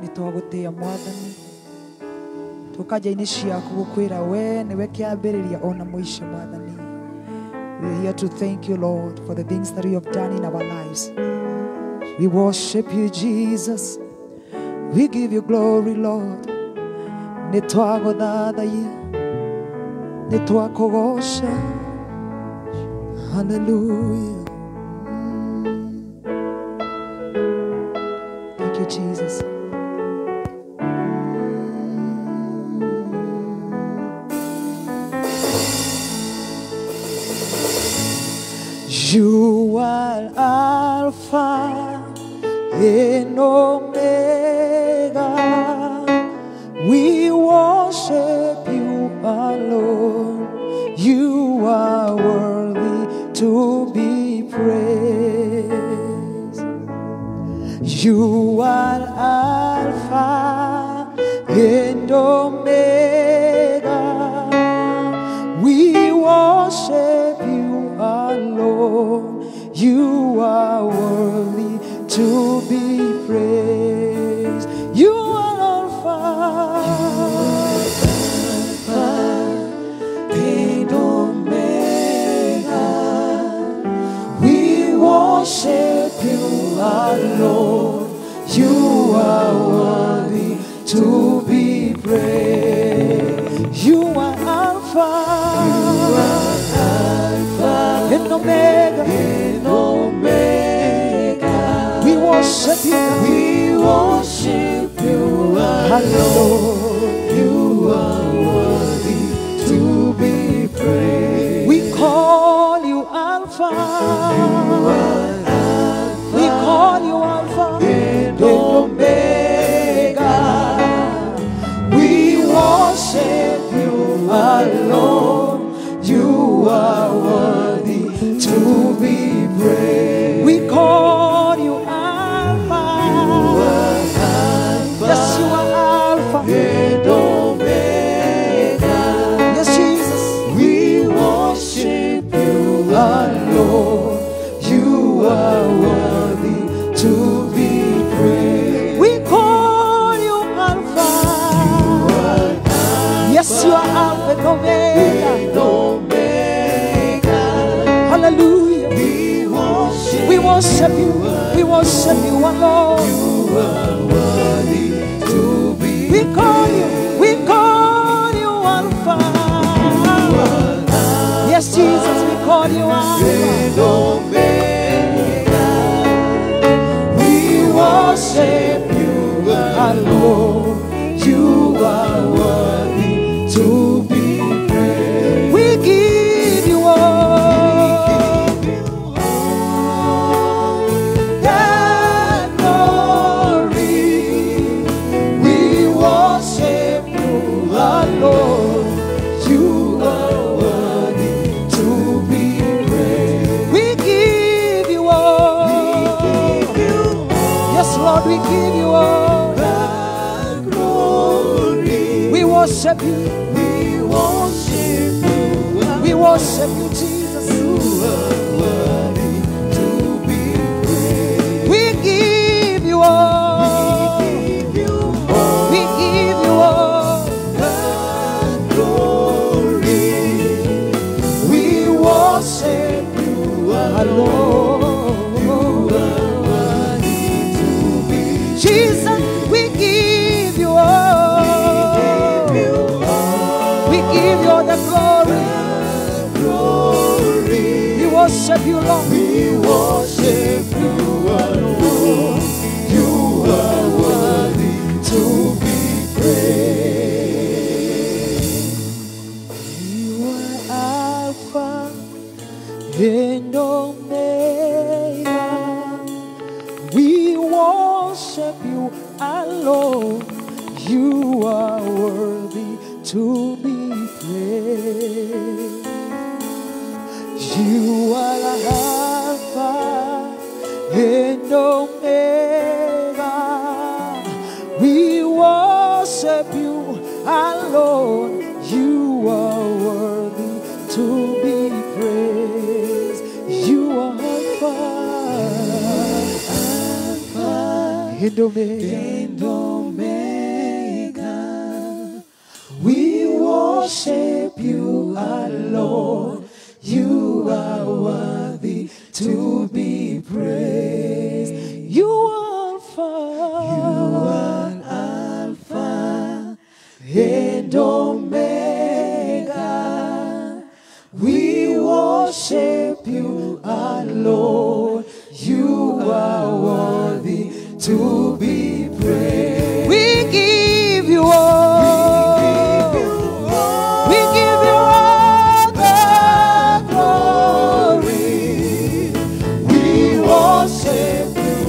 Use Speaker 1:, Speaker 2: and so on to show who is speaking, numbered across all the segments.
Speaker 1: Nĩ twagũtĩĩa Mwathani, tũkanja-inĩ ciaku gũkwĩra we nĩwe kĩambĩrĩria ona mũico Mwathani. We are here to thank you, Lord, for the things that you have done in our lives. We worship you, Jesus. We give you glory, Lord. Nĩ twagũthathaiya, nĩ twakũgoca. Hallelujah. Thank you, Jesus. You are Alpha and Omega. We worship you alone. You are worthy to be praised. You are Alpha and Omega. We worship you alone. You are worthy to be praised. You are Alpha, Alpha and Omega. We worship you alone. You are worthy to be praised. You are Alpha, you are Alpha and Omega.
Speaker 2: And Omega.
Speaker 1: We worship you.
Speaker 2: We worship you alone. You are worthy to be praised.
Speaker 1: We call you Alpha.
Speaker 2: You are Alpha.
Speaker 1: We call you Alpha
Speaker 2: and Omega. We worship you alone. You are worthy to be praised.
Speaker 1: We call you Alpha.
Speaker 2: You are Alpha.
Speaker 1: Yes, you are Alpha
Speaker 2: and Omega.
Speaker 1: Yes, Jesus.
Speaker 2: We worship you alone. You are worthy to be praised.
Speaker 1: We call you Alpha.
Speaker 2: You are Alpha.
Speaker 1: Yes, you are Alpha and Omega.
Speaker 2: And Omega.
Speaker 1: Hallelujah.
Speaker 2: We worship
Speaker 1: We worship you. We worship you alone.
Speaker 2: You are worthy to be
Speaker 1: We call you. We call you Alpha. Yes, Jesus, we call you Alpha.
Speaker 2: And Omega. We worship you alone. You are worthy to be praised.
Speaker 1: We give you all
Speaker 2: the glory. We worship you alone. You are worthy to be praised.
Speaker 1: We give you all.
Speaker 2: We give you all.
Speaker 1: Yes, Lord, we give you all
Speaker 2: the glory.
Speaker 1: We worship you.
Speaker 2: We worship you.
Speaker 1: We worship you, Jesus.
Speaker 2: You are worthy to be praised.
Speaker 1: We give you all.
Speaker 2: We give you all.
Speaker 1: We give you all
Speaker 2: the glory. We worship you alone. You are worthy to be praised.
Speaker 1: Jesus, we give you all.
Speaker 2: We give you all.
Speaker 1: We give you all the glory.
Speaker 2: Glory.
Speaker 1: We worship you, Lord.
Speaker 2: We worship you alone. You are worthy to be praised.
Speaker 1: You are Alpha and Omega. We worship you alone. You are worthy to be praised. You are Alpha and Omega. We worship you alone. You are worthy to be praised. You are Alpha, Alpha and Omega.
Speaker 2: And Omega. worship you alone. You are worthy to be praised.
Speaker 1: You are Alpha.
Speaker 2: You are Alpha and Omega. We worship you alone. You are worthy to be praised.
Speaker 1: We give you all. We give you all the glory.
Speaker 2: We worship you.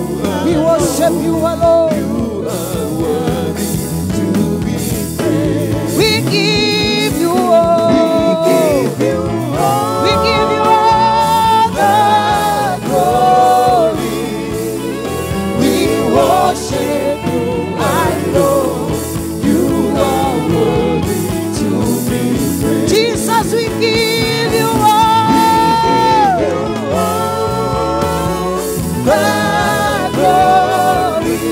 Speaker 1: We worship you alone.
Speaker 2: You are worthy to be praised.
Speaker 1: We give you all.
Speaker 2: We give you all.
Speaker 1: We give you all
Speaker 2: the glory. We worship you alone. You are worthy to be praised.
Speaker 1: Jesus, we give you all.
Speaker 2: We give you all the glory.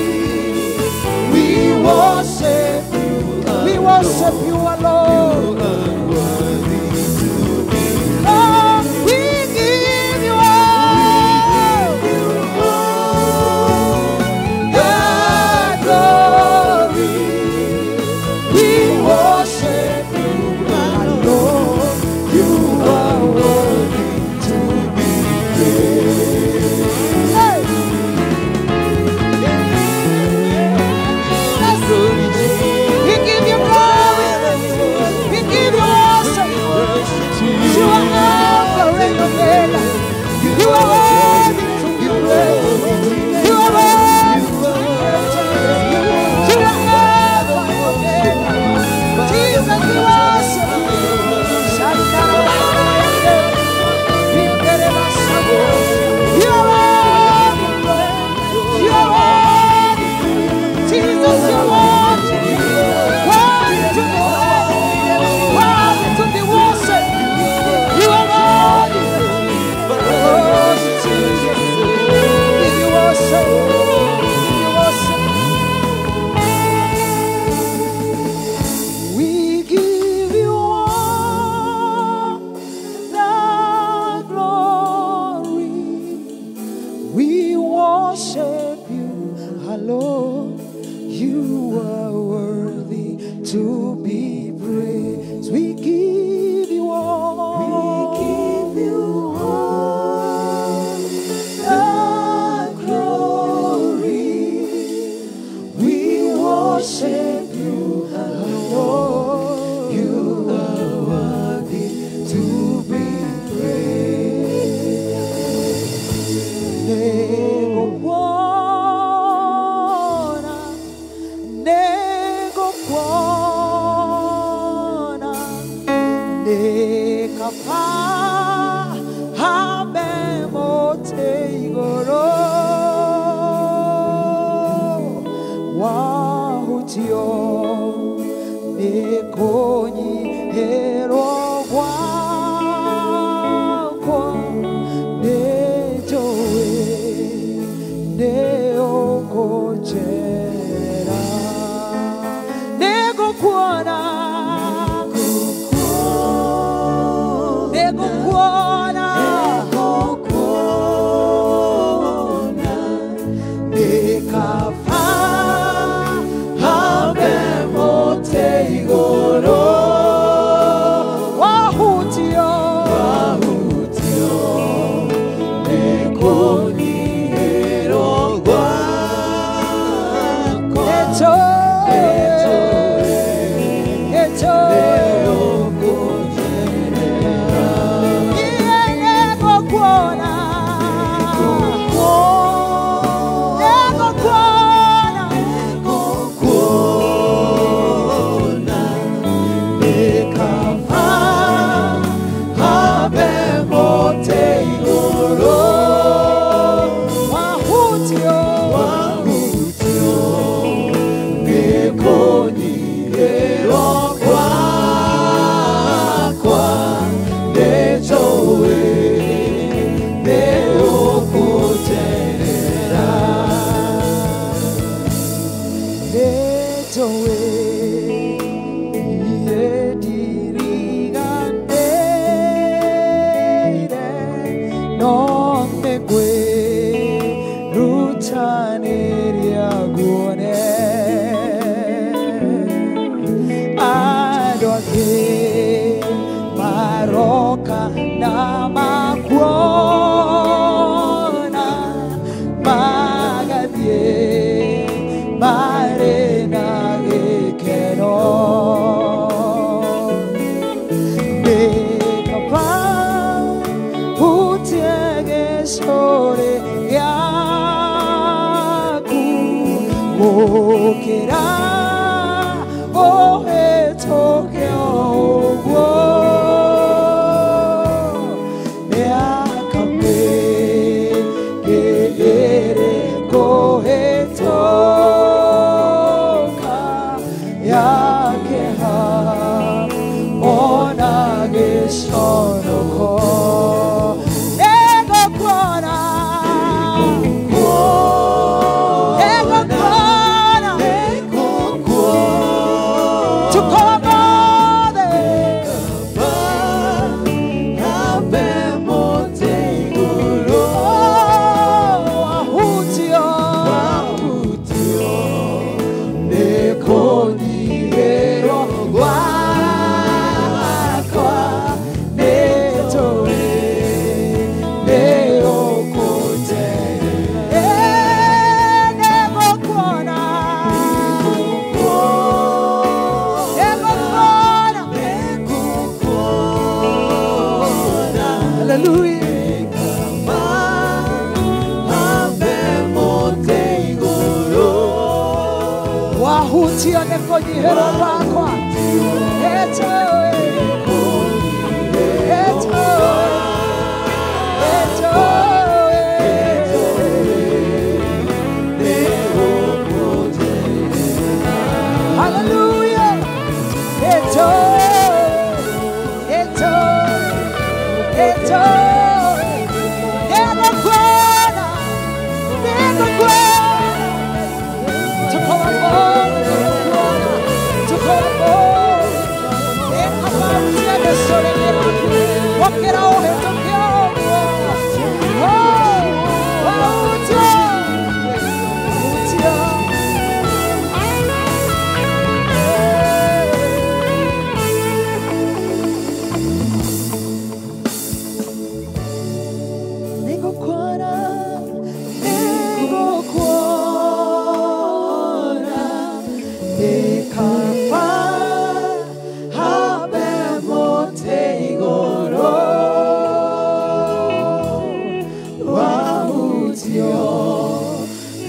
Speaker 2: We worship you alone.
Speaker 1: We worship you alone.
Speaker 2: You are worthy to be praised.
Speaker 1: Oh, we give you all.
Speaker 2: We give you all the glory. We worship you alone. You are worthy to be praised.
Speaker 1: Hey. We give you glory. We give you worship. You are Alpha and Omega. You are worthy to be praised. You are worthy to be praised. You are Alpha and Omega. Jesus, we worship you. You are worthy. You are worthy. Jesus, you are worthy. Worthy to be praised. Worthy to be worshipped. You are worthy. Oh, Jesus. Give you worship. Give you worship. We give you all the glory. We worship you alone. You are worthy to be praised. We give you all.
Speaker 2: We give you all the glory. We worship you alone. You are worthy to be praised.
Speaker 1: Negokuona, negokuona, nekapa hamemote igoro wahutio nekonyihero gwakwa nejowe neokochera negokuona negokuona
Speaker 2: Negokuona, nekafa hamemote igoro
Speaker 1: wahutio
Speaker 2: wahutio nekonyihero gwakwa
Speaker 1: echo echo
Speaker 2: neokochera
Speaker 1: iye negokuona negokuona
Speaker 2: Negokuona, nekafa hamemote igoro
Speaker 1: wahutio
Speaker 2: wahutio nekonyihero gwakwa nejowe neokocherera
Speaker 1: nejowe iye marĩ na gĩkeno. Nĩ kaba hutie gĩcũrĩ gĩaku gũkĩra ũhĩtũke ũguo. Mĩaka mĩingĩ ĩrĩ kũhĩtũka ya kĩeha ona gĩconoko. Nĩngũkuona, nĩngũkuona, tukomothe. Wahutio nĩkũnyihĩrwo gwakwa nĩtũĩ nĩũkũnjerera. Nĩngũkuona, nĩngũkuona. Hallelujah. Wahutio nĩkũnyihĩrwo gwakwa nĩtũĩ nĩtũĩ nĩtũĩ. Hallelujah. Nĩtũĩ nĩtũĩ nĩtũĩ. Nĩngũkuona, nĩngũkuona. Nĩngũkuona, nĩngũkuona, nĩ kaba hambe mũtĩ igũrũ. Wahutio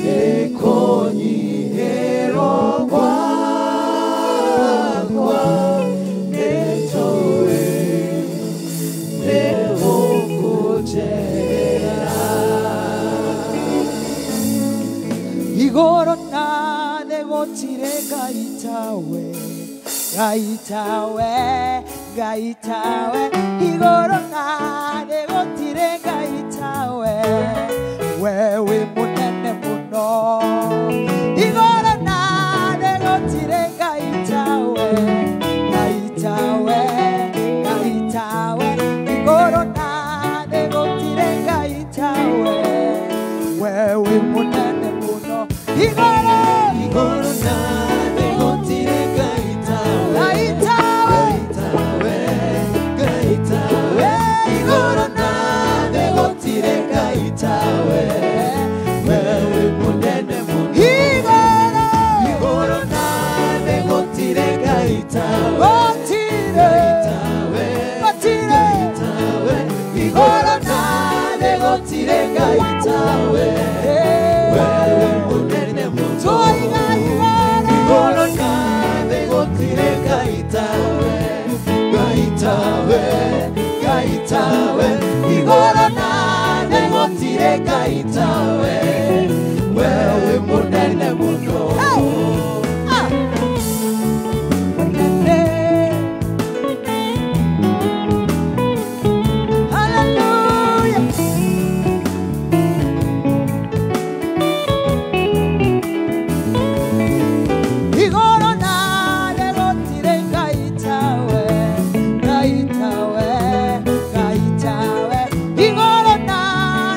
Speaker 1: nĩkũnyihĩrwo gwakwa nĩtũĩ nĩũkũnjerera. Igũrũ na thĩ gũtirĩ Ngai tawe, Ngai tawe, Ngai tawe. Igũrũ na thĩ gũtirĩ Ngai tawe, we wĩ mũnene mũno. Igũrũ na thĩ gũtirĩ Ngai tawe, Ngai tawe, Ngai tawe. Igũrũ na thĩ gũtirĩ Ngai tawe, we wĩ mũnene mũno. Igũrũ,
Speaker 2: Igũrũ na thĩ gũtirĩ Ngai tawe,
Speaker 1: Ngai tawe,
Speaker 2: tawe, Ngai tawe. Igũrũ na thĩ gũtirĩ Ngai tawe, we wĩ mũnene mũno.
Speaker 1: Igũrũ,
Speaker 2: Igũrũ na thĩ gũtirĩ Ngai tawe,
Speaker 1: gũtirĩ,
Speaker 2: tawe,
Speaker 1: gũtirĩ.
Speaker 2: tawe. Igũrũ na thĩ gũtirĩ Ngai tawe, we wĩ mũnene mũno.
Speaker 1: Tũiga igũrũ,
Speaker 2: Igũrũ na thĩ gũtirĩ Ngai tawe, Ngai tawe, Ngai tawe. Igũrũ na thĩ gũtirĩ Ngai tawe, we wĩ mũnene mũno.
Speaker 1: Ah! Mũnene. Hallelujah. Igũrũ na thĩ gũtirĩ Ngai tawe, Ngai tawe, Ngai tawe. Igũrũ na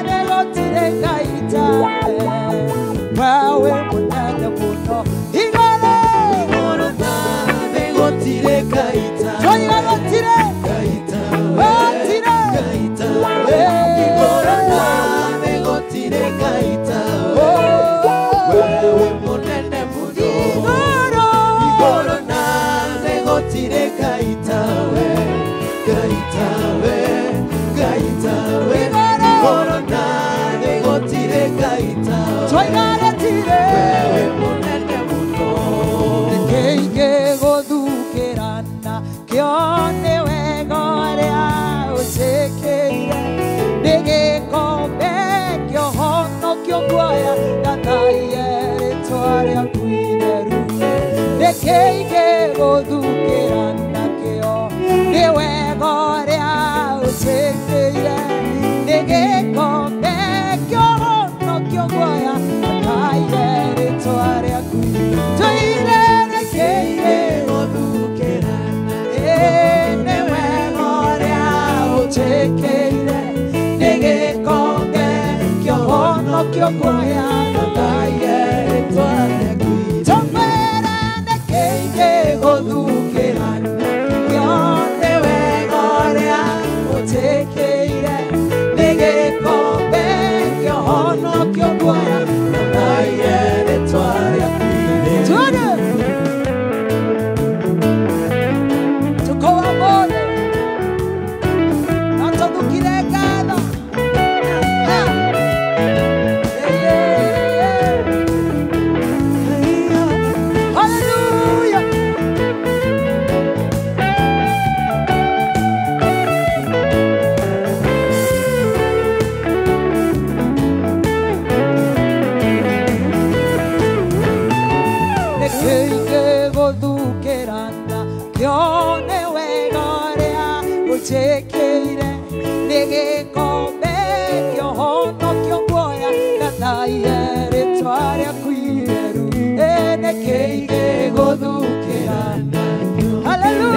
Speaker 1: thĩ gũtirĩ Ngai tawe, we wĩ mũnene mũno. Nĩkĩingĩ gũthukĩra nakĩo nĩ wega ũrĩa ũnjĩkĩire nĩ gĩkombe kĩa ũhonokio nguoya ngaire rĩtwa rĩaku tũire nĩkĩingĩ
Speaker 2: gũthukĩra
Speaker 1: nĩ wega ũrĩa ũnjĩkĩire nĩ gĩkombe kĩa ũhonokio nguoya ngaire rĩtwa rĩaku tũmwĩre nĩkĩingĩ gũthukĩra nakĩo nĩ wega ũrĩa ũnjĩkĩire nĩ gĩkombe kĩa ũhonokio nguoya ngaire rĩtwa rĩaku. Tuone tukowa mothe na tũthukire ngatho. Hallelujah. Nĩkĩingĩ gũthukĩrana kĩo nĩ wega ũrĩa ũnjĩkĩire nĩ gĩkombe kĩa ũhonokio nguoya ngathaiye rĩtwa rĩaku itheru. Nĩkĩingĩ gũthukĩrana. Hallelujah.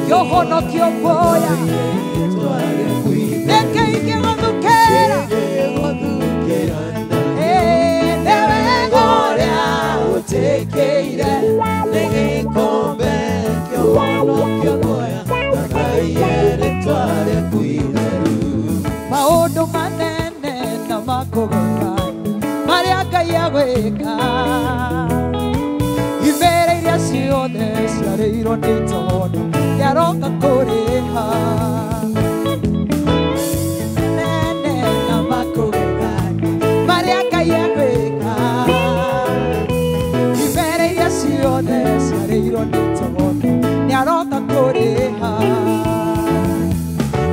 Speaker 1: Kĩa ũhonokio nguoya nĩkĩingĩ gũthukĩra nĩ wega ũrĩa
Speaker 2: ũnjĩkĩire nĩ gĩkombe kĩa ũhonokio nguoya ngathaiye rĩtwa rĩaku itheru.
Speaker 1: Maũndũ manene na makũgega marĩa Ngai agwĩka imera iria ciothe ciarĩirwo nĩ itondo nĩaroka kũrĩha nene na makũgega marĩa Ngai agwĩka imera iria ciothe ciarĩirwo nĩ itondo nĩaroka kũrĩha.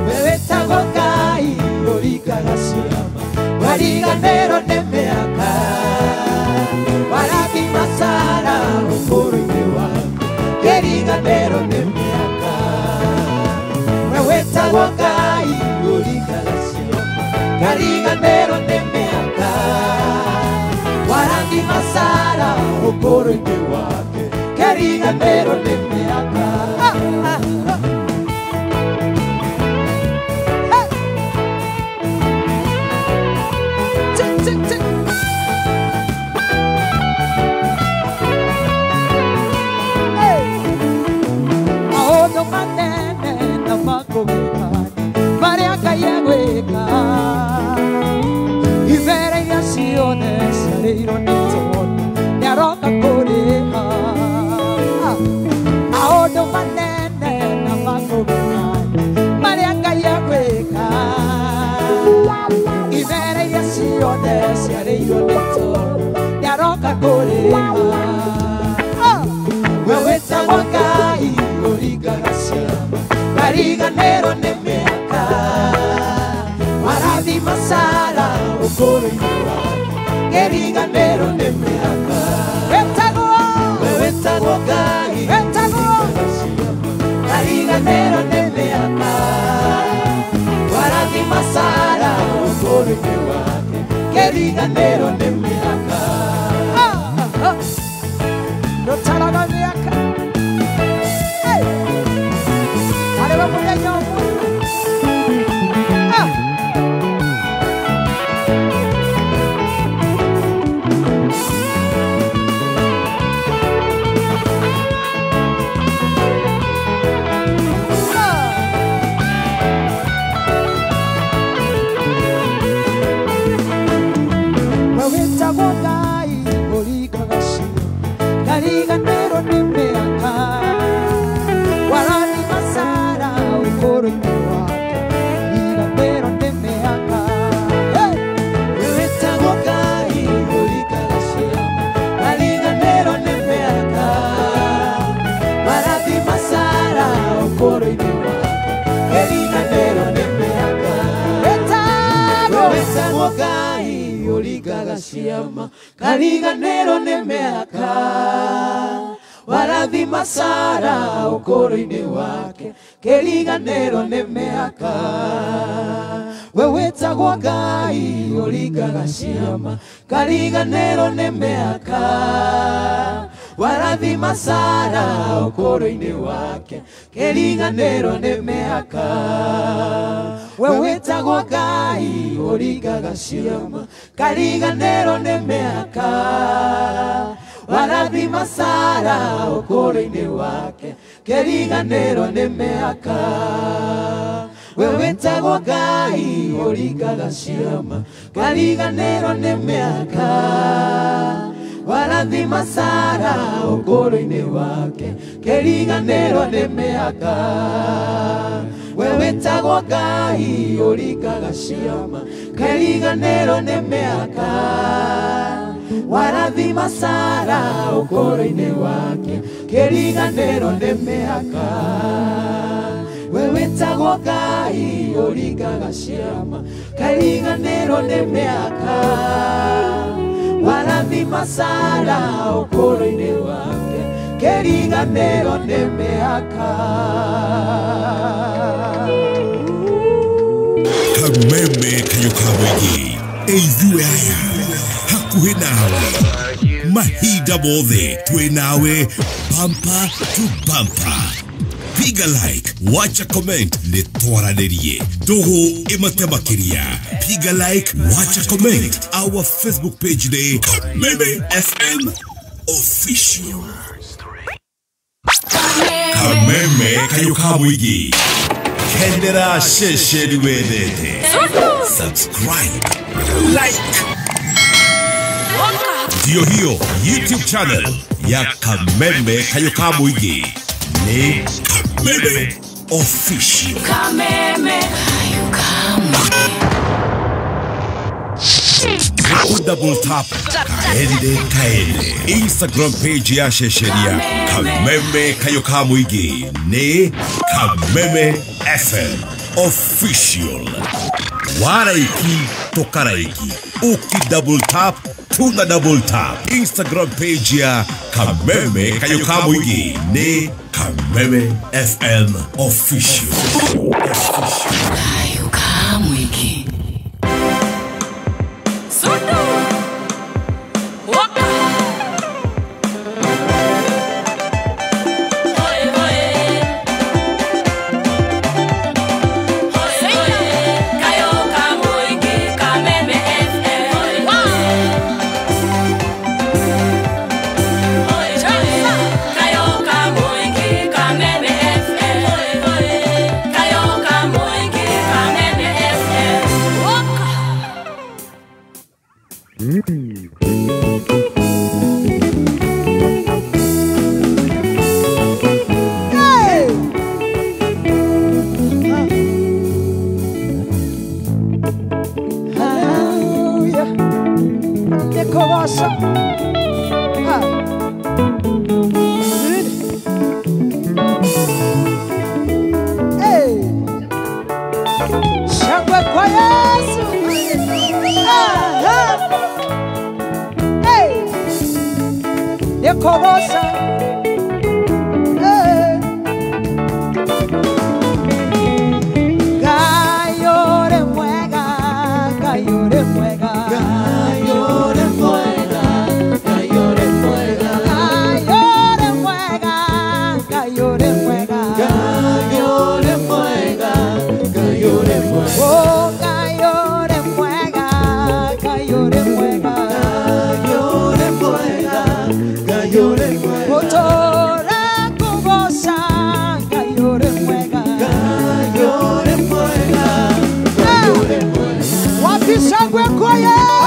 Speaker 2: We wĩtagwo Ngai ũringaga ciama wariganĩrwo nĩ mĩaka warathima Sara ũkũrũ-inĩ waku kĩriganĩrwo nĩ mĩaka. We wĩtagwo Ngai ũringaga ciama kariganĩrwo nĩ mĩaka warathima Sara ũkũrũ-inĩ wake kĩriganĩrwo nĩ mĩaka.
Speaker 1: Tick, tick, tick. Hey. Maũndũ manene na makũgega marĩa Ngai agwĩka imera iria ciothe ciarĩirwo nĩ itondo nĩaroka kũrĩha maũndũ manene na makũgega marĩa Ngai agwĩka imera iria ciothe ciarĩirwo nĩ itondo nĩaroka kũrĩha.
Speaker 2: We wĩtagwo Ngai ũringaga ciama kariganĩrwo nĩ mĩaka warathima Sara ũkũrũ-inĩ wake kĩriganĩrwo nĩ mĩaka.
Speaker 1: Wĩtagwo
Speaker 2: We wĩtagwo Ngai
Speaker 1: Wĩtagwo
Speaker 2: ũringaga ciama kariganĩrwo nĩ mĩaka warathima Sara ũkũrũ-inĩ wake kĩriganĩrwo nĩ mĩaka.
Speaker 1: Ndũtaraga mĩaka. Hey! Arĩ we mũthenya ũmwe. Ah! Ah! We wĩtagwo Ngai ũringaga ciama kariganĩrwo nĩ mĩaka warathima Sara ũkũrũ-inĩ wake kariganĩrwo nĩ mĩaka. Hey!
Speaker 2: We wĩtagwo Ngai ũringaga ciama kariganĩrwo nĩ mĩaka warathima Sara ũkũrũ-inĩ wake kĩriganĩrwo nĩ mĩaka.
Speaker 1: Wĩtagwo
Speaker 2: We wĩtagwo Ngai ũringaga ciama kariganĩrwo nĩ mĩaka warathima Sara ũkũrũ-inĩ wake kĩriganĩrwo nĩ mĩaka we wĩtagwo Ngai ũringaga ciama kariganĩrwo nĩ mĩaka warathima Sara ũkũrũ-inĩ wake kĩriganĩrwo nĩ mĩaka we wĩtagwo Ngai ũringaga ciama kariganĩrwo nĩ mĩaka warathima Sara ũkũrũ-inĩ wake kĩriganĩrwo nĩ mĩaka we wĩtagwo Ngai ũringaga ciama kariganĩrwo nĩ mĩaka warathima Sara ũkũrũ-inĩ wake kĩriganĩrwo nĩ mĩaka we wĩtagwo Ngai ũringaga ciama kĩriganĩrwo nĩ mĩaka warathima Sara ũkũrũ-inĩ wake kĩriganĩrwo nĩ mĩaka we wĩtagwo Ngai ũringaga ciama kĩriganĩrwo nĩ mĩaka warathima Sara ũkũrũ-inĩ wake kĩriganĩrwo nĩ mĩaka.
Speaker 3: Kameme kayo ka mũingĩ ithuĩ aya hakuhĩ nawe mahinda mothe twĩ nawe bumper to bumper. Piga like, wacha comment, nĩ twaranĩrie ndũgũ ĩmate makĩria. Piga like, wacha comment, our Facebook page nĩ Kameme FM Official. Kameme kayo ka mũingĩ kendera ceceni wendete. Subscribe, like. Ndio hiyo YouTube channel ya Kameme kayo ka mũingĩ ni Kameme Official.
Speaker 4: Kameme kayo ka mũingĩ.
Speaker 3: Double tap kaende kaende. Instagram page ya ceceni ya Kameme kayo ka mũingĩ ni Kameme FM Official. Waraiki tokaraiki uki double tap tuna double tap. Instagram page ya Kameme kayo ka mũingĩ ni Kameme FM Official.
Speaker 4: Kayo ka mũingĩ.
Speaker 2: Mwega,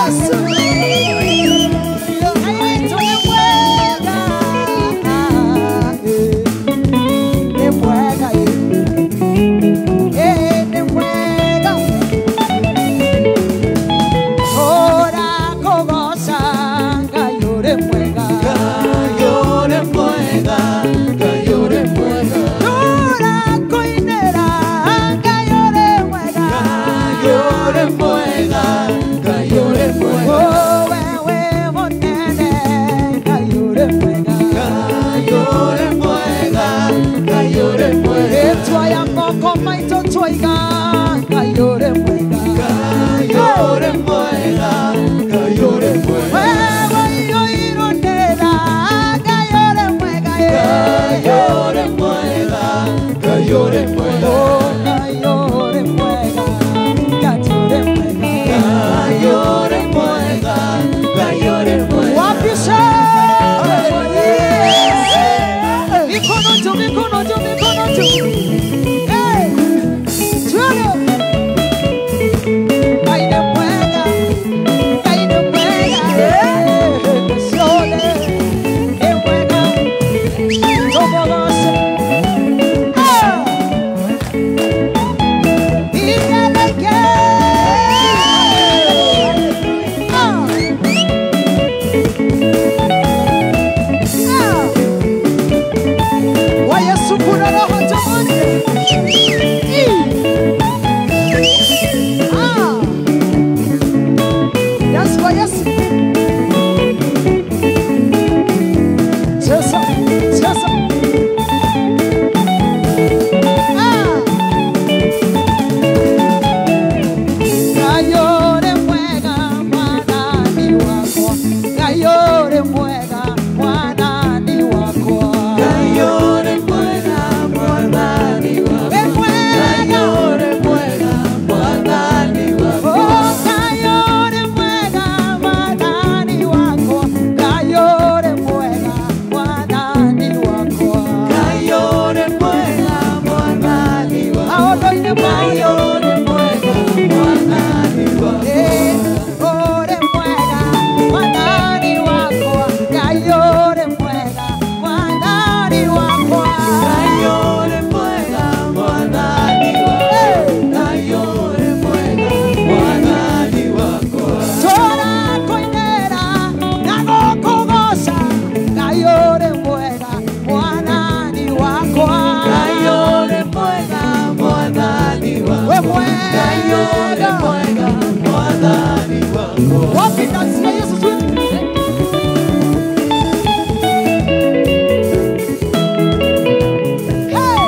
Speaker 1: Wapi dansi ya Yesu tu? Hey!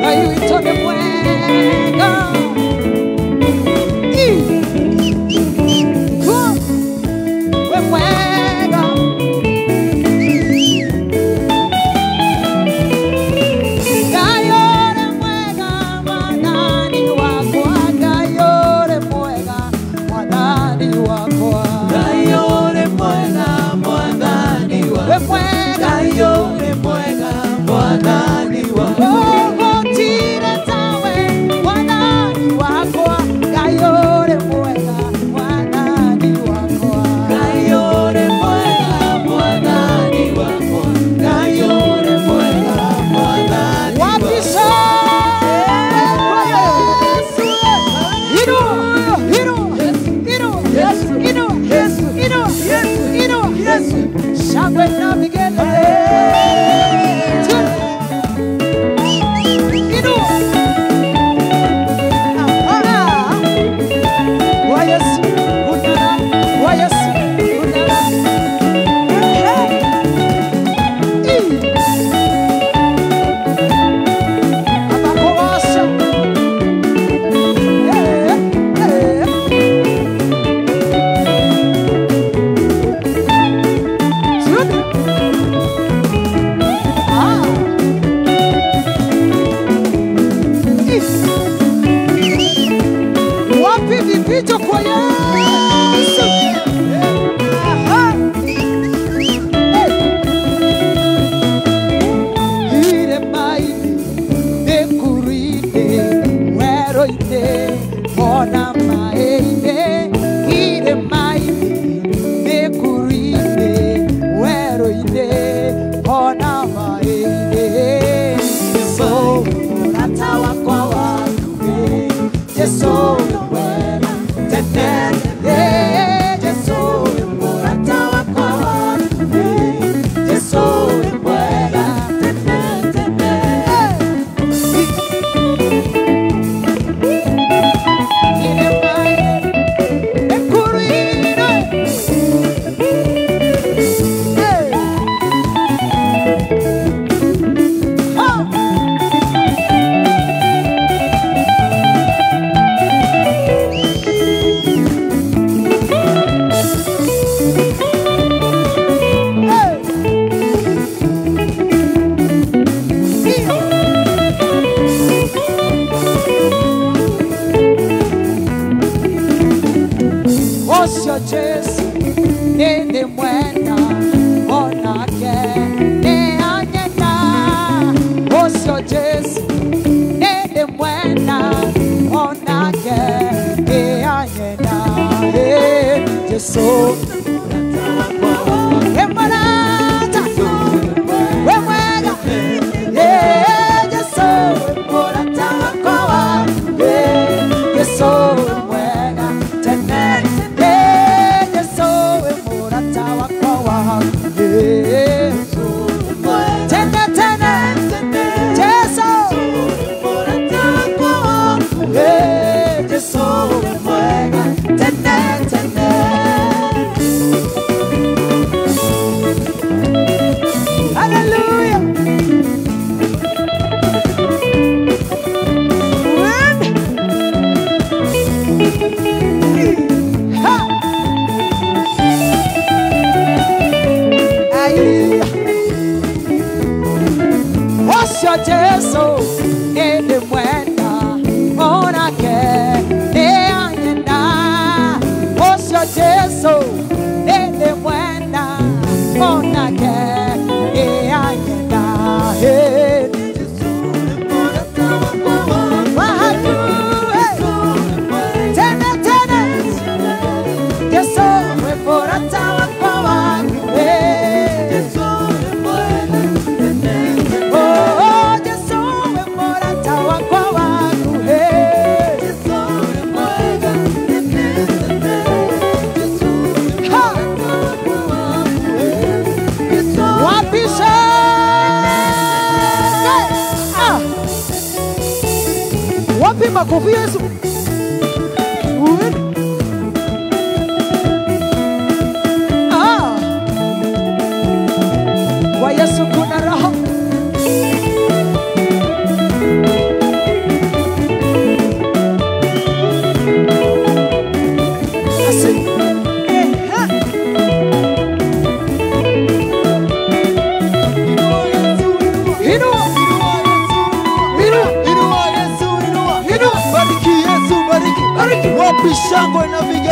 Speaker 1: Ngai witũ nĩ mwega. We mwega. Ngai ũrĩ mwega, Mwathani wakwa. Ngai ũrĩ mwega, Mwathani wakwa.
Speaker 2: Ngai ũrĩ mwega, Mwathani
Speaker 1: We
Speaker 2: wakwa.
Speaker 1: mwega.
Speaker 2: Ngai ũrĩ mwega, Mwathani wakwa.
Speaker 1: Gũtirĩ tawe, Mwathani wakwa. Ngai ũrĩ mwega, Mwathani wakwa.
Speaker 2: Ngai ũrĩ mwega, Mwathani wakwa. Ngai ũrĩ mwega, Mwathani
Speaker 1: Wapi
Speaker 2: wakwa.
Speaker 1: Shangwe na vigelegele. Inua. Aha. Wa Yesu, unara. Wa Yesu, unara. Ehe. Abakowasha. Wapi vifijo kwa Yesu? Aha. Iremaini, nĩngũrũire, werũ-inĩ, ona maĩ-inĩ. Iremaini, nĩngũrũire, werũ-inĩ, ona maĩ-inĩ. Jesũ, mũrata wakwa wa hakuhĩ, Jesũ nĩ mwega tene tene. Jesũ nĩ mũrata wakwa wa hakuhĩ, Jesũ nĩ mwega tene tene. Ũcio Jesũ nĩ mwenda onake nĩ anyenda. Ũcio Jesũ nĩ mwenda onake nĩ anyenda. Jesũ we mũrata, we mwega. Jesũ we mũrata wakwa wa hakuhĩ. Jesũ we mwega tene tene. Jesũ we mũrata wakwa wa hakuhĩ. Tene tene. Jesũ Jesũ we mwega tene tene. Hallelujah. When? Ha! Ai. Ũcio Jesũ nĩ mwenda onake nĩ anyenda. Ũcio Jesũ nĩ mwenda onake nĩ anyenda. Hey. Wa hakuhĩ. Tene tene. Jesũ we mũrata wakwa wa hakuhĩ. Oh, Jesũ we mũrata wakwa wa hakuhĩ. Ha! Wapi shangwe? Ah! Wapi makofi Yesu?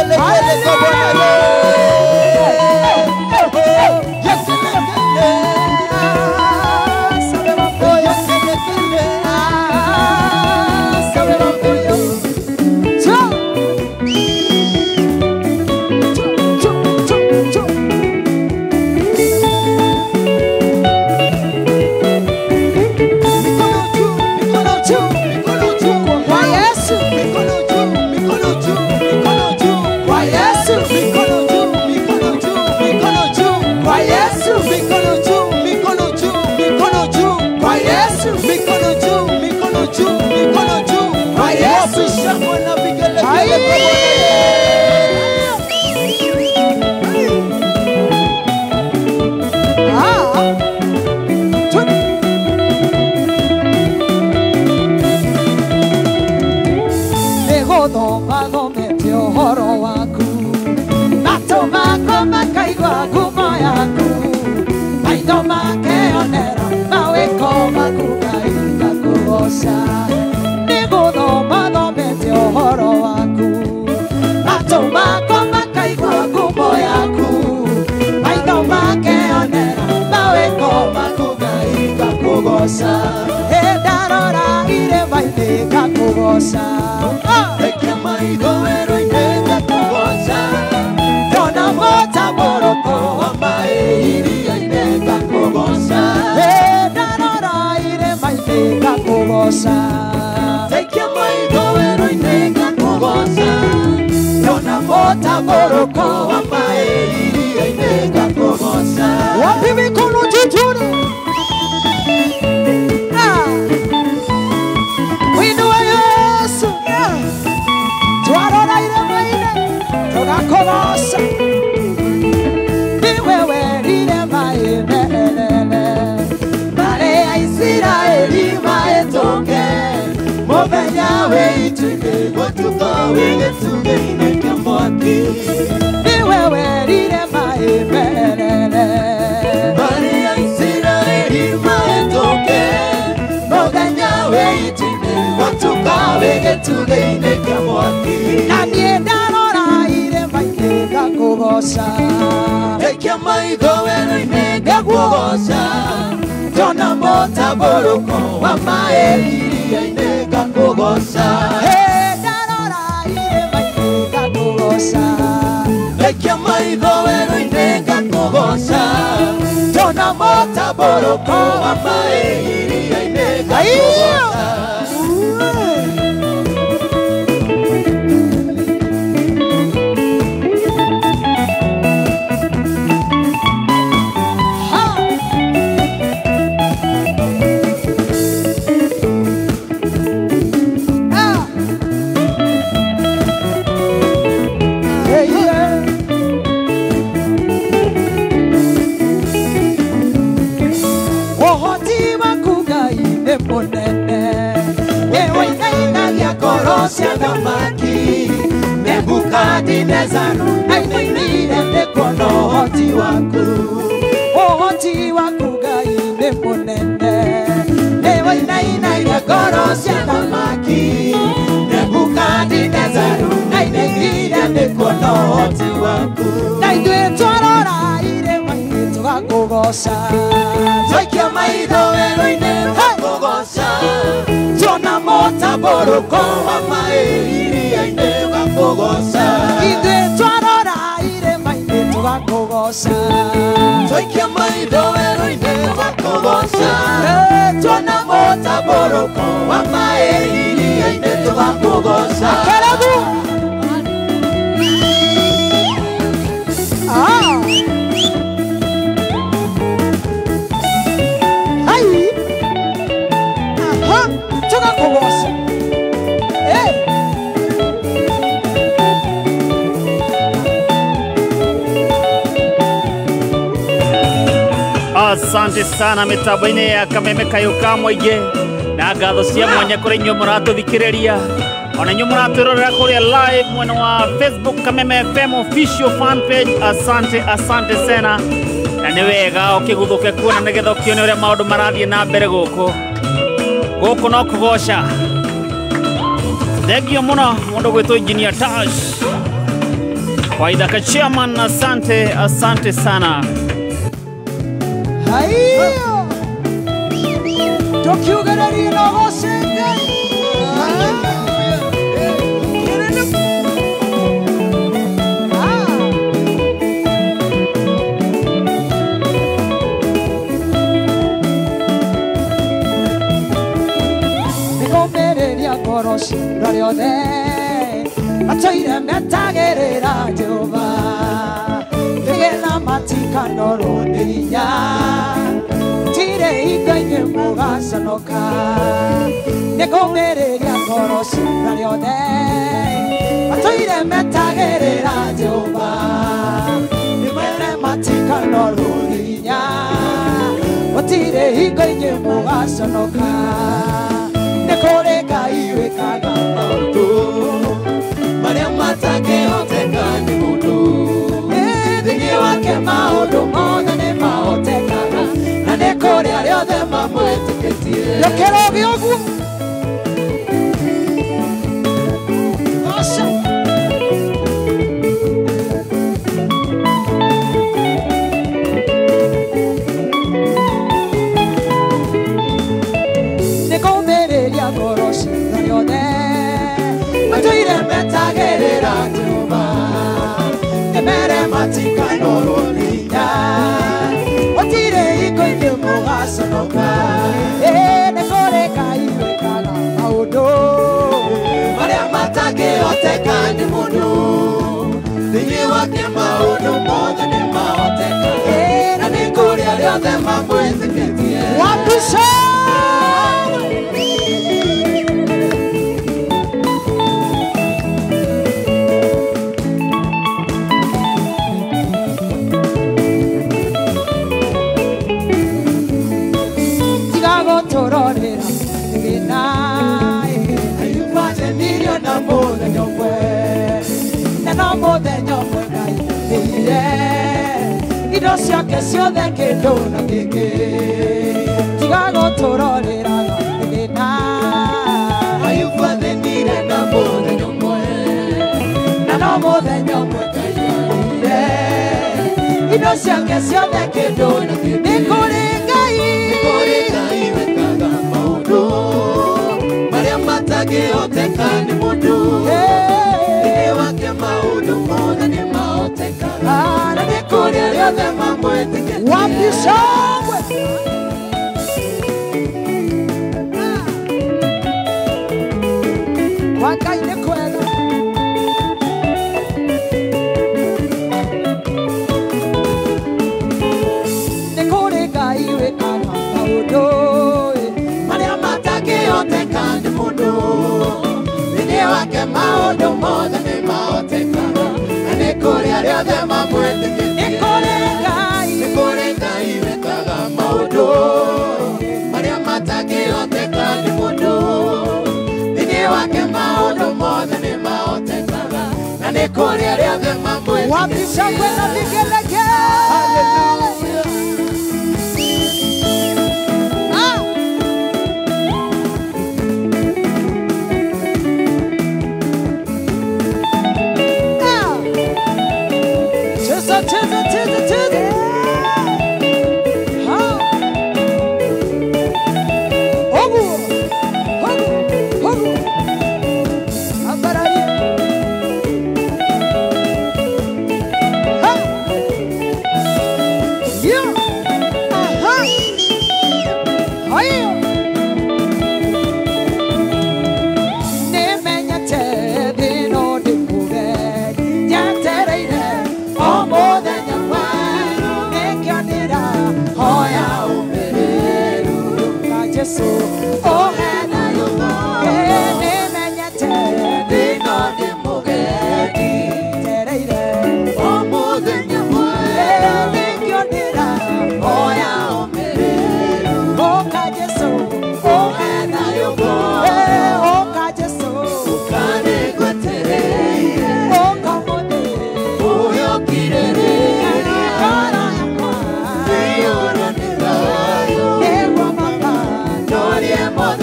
Speaker 2: vigelegele kwa Bwana.
Speaker 1: Wapi mikono juu? Winua Yesu. Twarora irema-inĩ tũgakũgoca. Nĩwe werire maĩ merere marĩa Isiraeli mahĩtũke
Speaker 2: Mũthenya wĩ itu-inĩ gũtukũ wĩ gĩtugĩ-inĩ kĩa mwaki.
Speaker 1: Nĩwe werire maĩ merere
Speaker 2: marĩa Isiraeli mahĩtũke mũthenya wĩ itu-inĩ gũtukũ wĩ gĩtugĩ-inĩ kĩa mwaki.
Speaker 1: Na niĩ ndarora irĩma-inĩ ngakũgoca.
Speaker 2: Ndaikia maitho werũ-inĩ ngakũgoca. Ndona mũtambũrũko wa maĩ iria-inĩ ngakũgoca.
Speaker 1: Ndarora irĩma-inĩ ngakũgoca.
Speaker 2: Ndaikia maitho werũ-inĩ ngakũgoca. Ndona mũtambũrũko wa maĩ iria-inĩ ngakũgoca. Nebukadnezaru ainainire nĩ kuona ũhoti waku.
Speaker 1: Ũhoti waku Ngai nĩ mũnene.
Speaker 2: Nĩwe inainagia ngoro cia thamaki. Nebukadnezaru ainainire nĩ kuona ũhoti waku.
Speaker 1: Na ithuĩ twarora irĩma-inĩ tũgakũgoca.
Speaker 2: Twaikia maitho werũ-inĩ tũgakũgoca. Tuona mũtambũrũko wa maĩ iria-inĩ tũgakũgoca.
Speaker 1: Ithuĩ twarora irĩma-inĩ tũgakũgoca.
Speaker 2: Twaikia maitho werũ-inĩ tũgakũgoca. Tuona mũtambũrũko wa maĩ iria-inĩ tũgakũgoca.
Speaker 1: Karibu. Hai. Aha, tũgakũgoca. Hey.
Speaker 5: Asante sana mitambo-inĩ ya Kameme Kayũ ka Mũingĩ na ngatho cia mwanya kũrĩ inyuĩ mũratũthikĩrĩria ona inyuĩ mũratwĩrorera kũrĩa live mwena wa Facebook Kameme FM official fan page. Asante, asante sana na nĩ wega ũkĩguthũke kuona nĩgetha ũkĩone ũrĩa maũndũ marathiĩ na mbere gũkũ gũkũ no kũgoca. Thengio mũno mũndũ gwĩtwo Engineer Tash. Waithaka chairman, asante, asante sana.
Speaker 1: Haiyo tukiugereria na goce Ngai. Nĩngũmĩrĩria ngoro ciao rĩothe matũire metagĩrĩra Jehova nĩgetha matikanorwo nĩ hinya tirĩ hingo-inĩ mũgaconoka. Nĩngũmĩrĩria ngoro ciao rĩothe matũire metagĩrĩra Jehova nĩmere matikanorwo nĩ hinya gũtirĩ hingo-inĩ mũgaconoka. Nĩ kũrĩ Ngai wĩkaga maũndũ
Speaker 2: marĩa matangĩhoteka nĩ mũndũ. Thĩinĩ wake maũndũ mothe nĩ mahotekaga na nĩ kũrĩ arĩa othe mamwĩtĩkĩtie.
Speaker 1: Rekera ũgĩe ũguo. Goca. Nĩngũmĩrĩria ngoro ciao rĩothe matũire metagĩrĩra Jehova nĩmere matikanorwo nĩ hinya gũtirĩ hingo-inĩ mũgaconoka. Nĩ kũrĩ Ngai wĩkaga maũndũ
Speaker 2: marĩa matangĩhoteka nĩ mũndũ. Thĩinĩ wake maũndũ mothe nĩ mahotekaga na nĩ kũrĩ arĩa othe mamwĩtĩkĩtie.
Speaker 1: Wapi shangwe? Tiga gũtũrorera thĩna
Speaker 2: Ayubathĩnirio na mũthenya ũmwe
Speaker 1: na no mũthenya ũmwe Ngai ĩire indo ciake ciothe kĩndũ na kĩngĩ. Tiga gũtũrorera thĩna
Speaker 2: Ayubathĩnire na mũthenya ũmwe
Speaker 1: na no mũthenya ũmwe Ngai ĩire indo ciake ciothe kĩndũ na kĩngĩ. Nĩ kũrĩ Ngai,
Speaker 2: nĩ kũrĩ Ngai wĩkaga maũndũ marĩa matangĩhoteka nĩ mũndũ. Thĩinĩ wake maũndũ mothe nĩ mahotekaga na nĩ kũrĩ arĩa othe mamwĩtĩkĩtie.
Speaker 1: Wapi shangwe? Kwa Ngai nĩ kwega. Nĩ kũrĩ Ngai wĩkaga maũndũ
Speaker 2: marĩa matangĩhoteka nĩ mũndũ. Thĩinĩ wake maũndũ mothe nĩ mahotekaga na nĩ kũrĩ arĩa othe mamwĩtĩkĩtie.
Speaker 1: Nĩ kũrĩ Ngai,
Speaker 2: nĩ kũrĩ Ngai wĩkaga maũndũ marĩa matangĩhoteka nĩ mũndũ. Thĩinĩ wake maũndũ mothe nĩ mahotekaga na nĩ kũrĩ arĩa othe mamwĩtĩkĩtie.
Speaker 1: Wapi shangwe na vigelegele? Ah! Ah! Cheza, cheza, cheza, cheza. Ha! Ogu! Ogu! Ogu! Ambararia. Ha! Yeah! Aha! Ayo! Nĩmenyete thĩ ĩno ndĩkũre nyetereire o mũthenya mwerũ nĩkĩonĩra hoya ũmĩrĩru ka Jesũ ũhe thayũ. Nĩmenyete thĩ ĩno ndĩmũgendi nyetereire
Speaker 2: O mũthenya mwerũ
Speaker 1: nĩkĩonĩra
Speaker 2: hoya ũmĩrĩru
Speaker 1: ũka Jesũ
Speaker 2: ũhe thayũ
Speaker 1: ũka Jesũ
Speaker 2: Kanĩgwetereire
Speaker 1: ũka mũthĩ
Speaker 2: ũyũkirĩrĩria
Speaker 1: ngoro yakwa
Speaker 2: iyũrwo nĩ thayũ
Speaker 1: nĩguo Baba
Speaker 2: Norie mothe.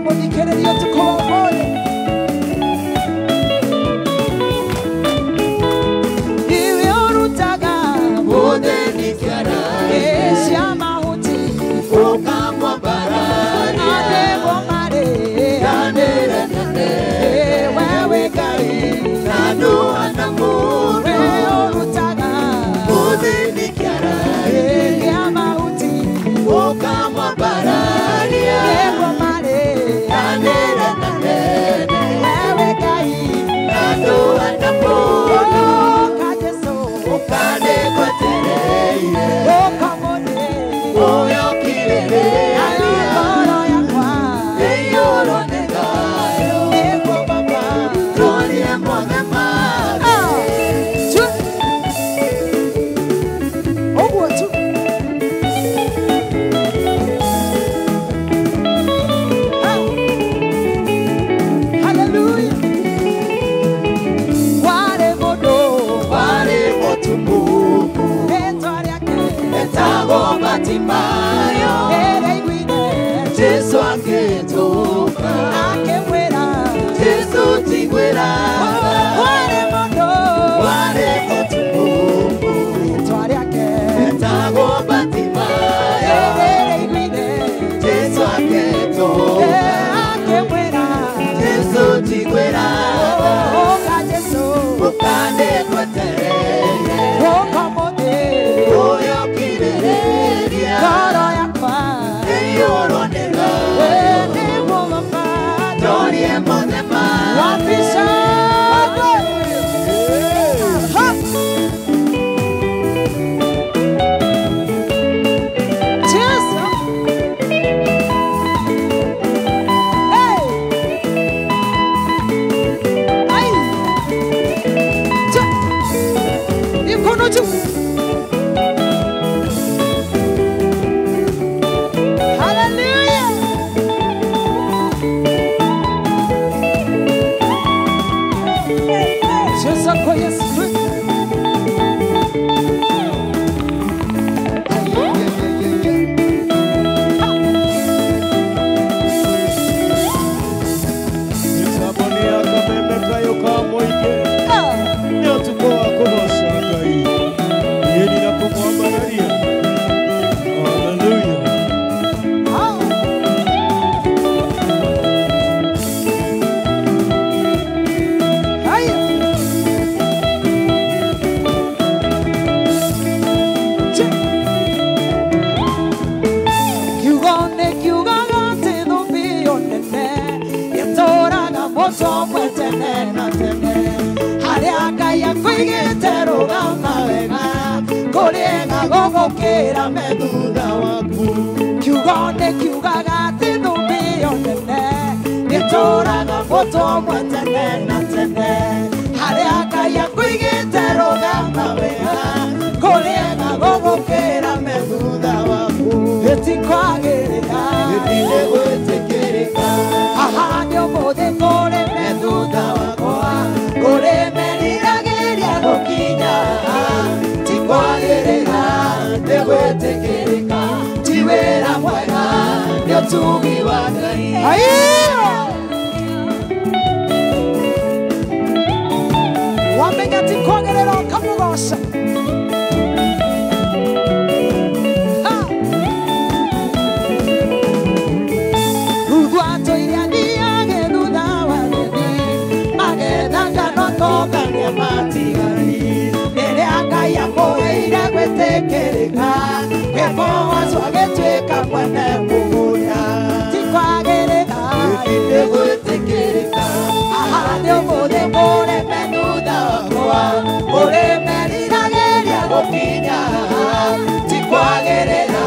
Speaker 1: Mũthikĩrĩria ũtukũ wa ũmũthĩ. Iwe ũrutaga
Speaker 2: Mũthĩni kĩara
Speaker 1: cia mahuti
Speaker 2: ũkamwambararia
Speaker 1: Nĩguo marĩ
Speaker 2: Ndanĩre na nene
Speaker 1: wewe Ngai
Speaker 2: na ndũhana mũndũ
Speaker 1: we ũrutaga
Speaker 2: Mũthĩni kĩara
Speaker 1: kĩa mahuti
Speaker 2: ũkamwambararia
Speaker 1: nĩguo marĩ
Speaker 2: Ndanĩre na nene
Speaker 1: wewe Ngai
Speaker 2: na ndũhana mũndũ
Speaker 1: ũka Jesũ
Speaker 2: ũkanĩgwetereire
Speaker 1: ũka mũthĩ
Speaker 2: ũyũkirĩrĩria
Speaker 1: ngoro yakwa
Speaker 2: ĩiyũrwo nĩ thayũ
Speaker 1: nĩguo Baba
Speaker 2: tũrie mothe mathĩ
Speaker 1: Tu. Ũguo tu. Ah. Hallelujah. Warĩ mũndũ
Speaker 2: warĩ mũtumumu
Speaker 1: rĩtwa rĩake
Speaker 2: etagwo Batimayo
Speaker 1: rĩrĩa aiguire
Speaker 2: Jesũ akĩtũma
Speaker 1: akĩmwĩra
Speaker 2: Jesũ njiguĩra tha
Speaker 1: warĩ mũndũ
Speaker 2: warĩ mũtumumu
Speaker 1: rĩtwa rĩake
Speaker 2: etagwo Batimayo
Speaker 1: rĩrĩa aiguire
Speaker 2: Jesũ akĩtũma
Speaker 1: akĩmwĩra
Speaker 2: Jesũ njiguĩra tha
Speaker 1: ũka Jesũ
Speaker 2: ũkanĩgwetereire
Speaker 1: ũka mũthĩ
Speaker 2: ũyũkirĩrĩria
Speaker 1: ngoro yakwa
Speaker 2: ĩiyũrwo nĩ thayũ
Speaker 1: nĩguo Baba
Speaker 2: tũrie mothe mathĩ
Speaker 1: wapisha Ha! Jesus! Hey! Ai! Ja! Mikono juu! Hallelujah! Cheza kwa Yesu Kristo.
Speaker 6: Mĩtambo-inĩ ya kameme kayũ ka mũingĩ
Speaker 1: Ah!
Speaker 6: nĩ ũtukũ wa kũgoca Ngai yeni na kũmwambararia haleluya.
Speaker 1: Ah! Haya! Che! Kiugo nĩ kiugaga atĩ thũmbĩ ĩyo nene ĩtũũraga mũtwe ũmwe tene na tene harĩa Ngai akũigĩte rũgama wega kũrĩega gũgũkĩra me thutha waku kiugo nĩ kiugaga atĩ thũmbĩ ĩyo nene ĩtũũraga mũtwe ũmwe tene na tene harĩa Ngai akũigĩte rũgama wega kũrĩega gũgũkĩra me thutha waku ĩtikwagĩrĩra
Speaker 2: Nĩ gwĩtĩkĩrĩka
Speaker 1: haha nĩ ũmũthĩ kũrĩ me thutha wakwa kũrĩ meriragĩria gũkinya
Speaker 2: ti kwagĩrĩra nĩ gwĩtĩkĩrĩka ti wĩra mwega nĩ ũtugi wa Ngai
Speaker 1: Aiyo! Wamenya ti kwagĩrĩra ũkamũgoca. Ha! Ruthu atũire athiage thutha wa ageni magetha ngano tongania matigari rĩrĩa Ngai amũheire gwĩtĩkĩrĩka kwĩ Boazu agĩtuĩka mwene mũgũnda ti kwagĩrĩra
Speaker 2: Nĩ gwĩtĩkĩrĩka
Speaker 1: haha nĩ ũmũthĩ mũrĩme thutha wakwa kũrĩ meriragĩria gũkinya
Speaker 2: ti kwagĩrĩra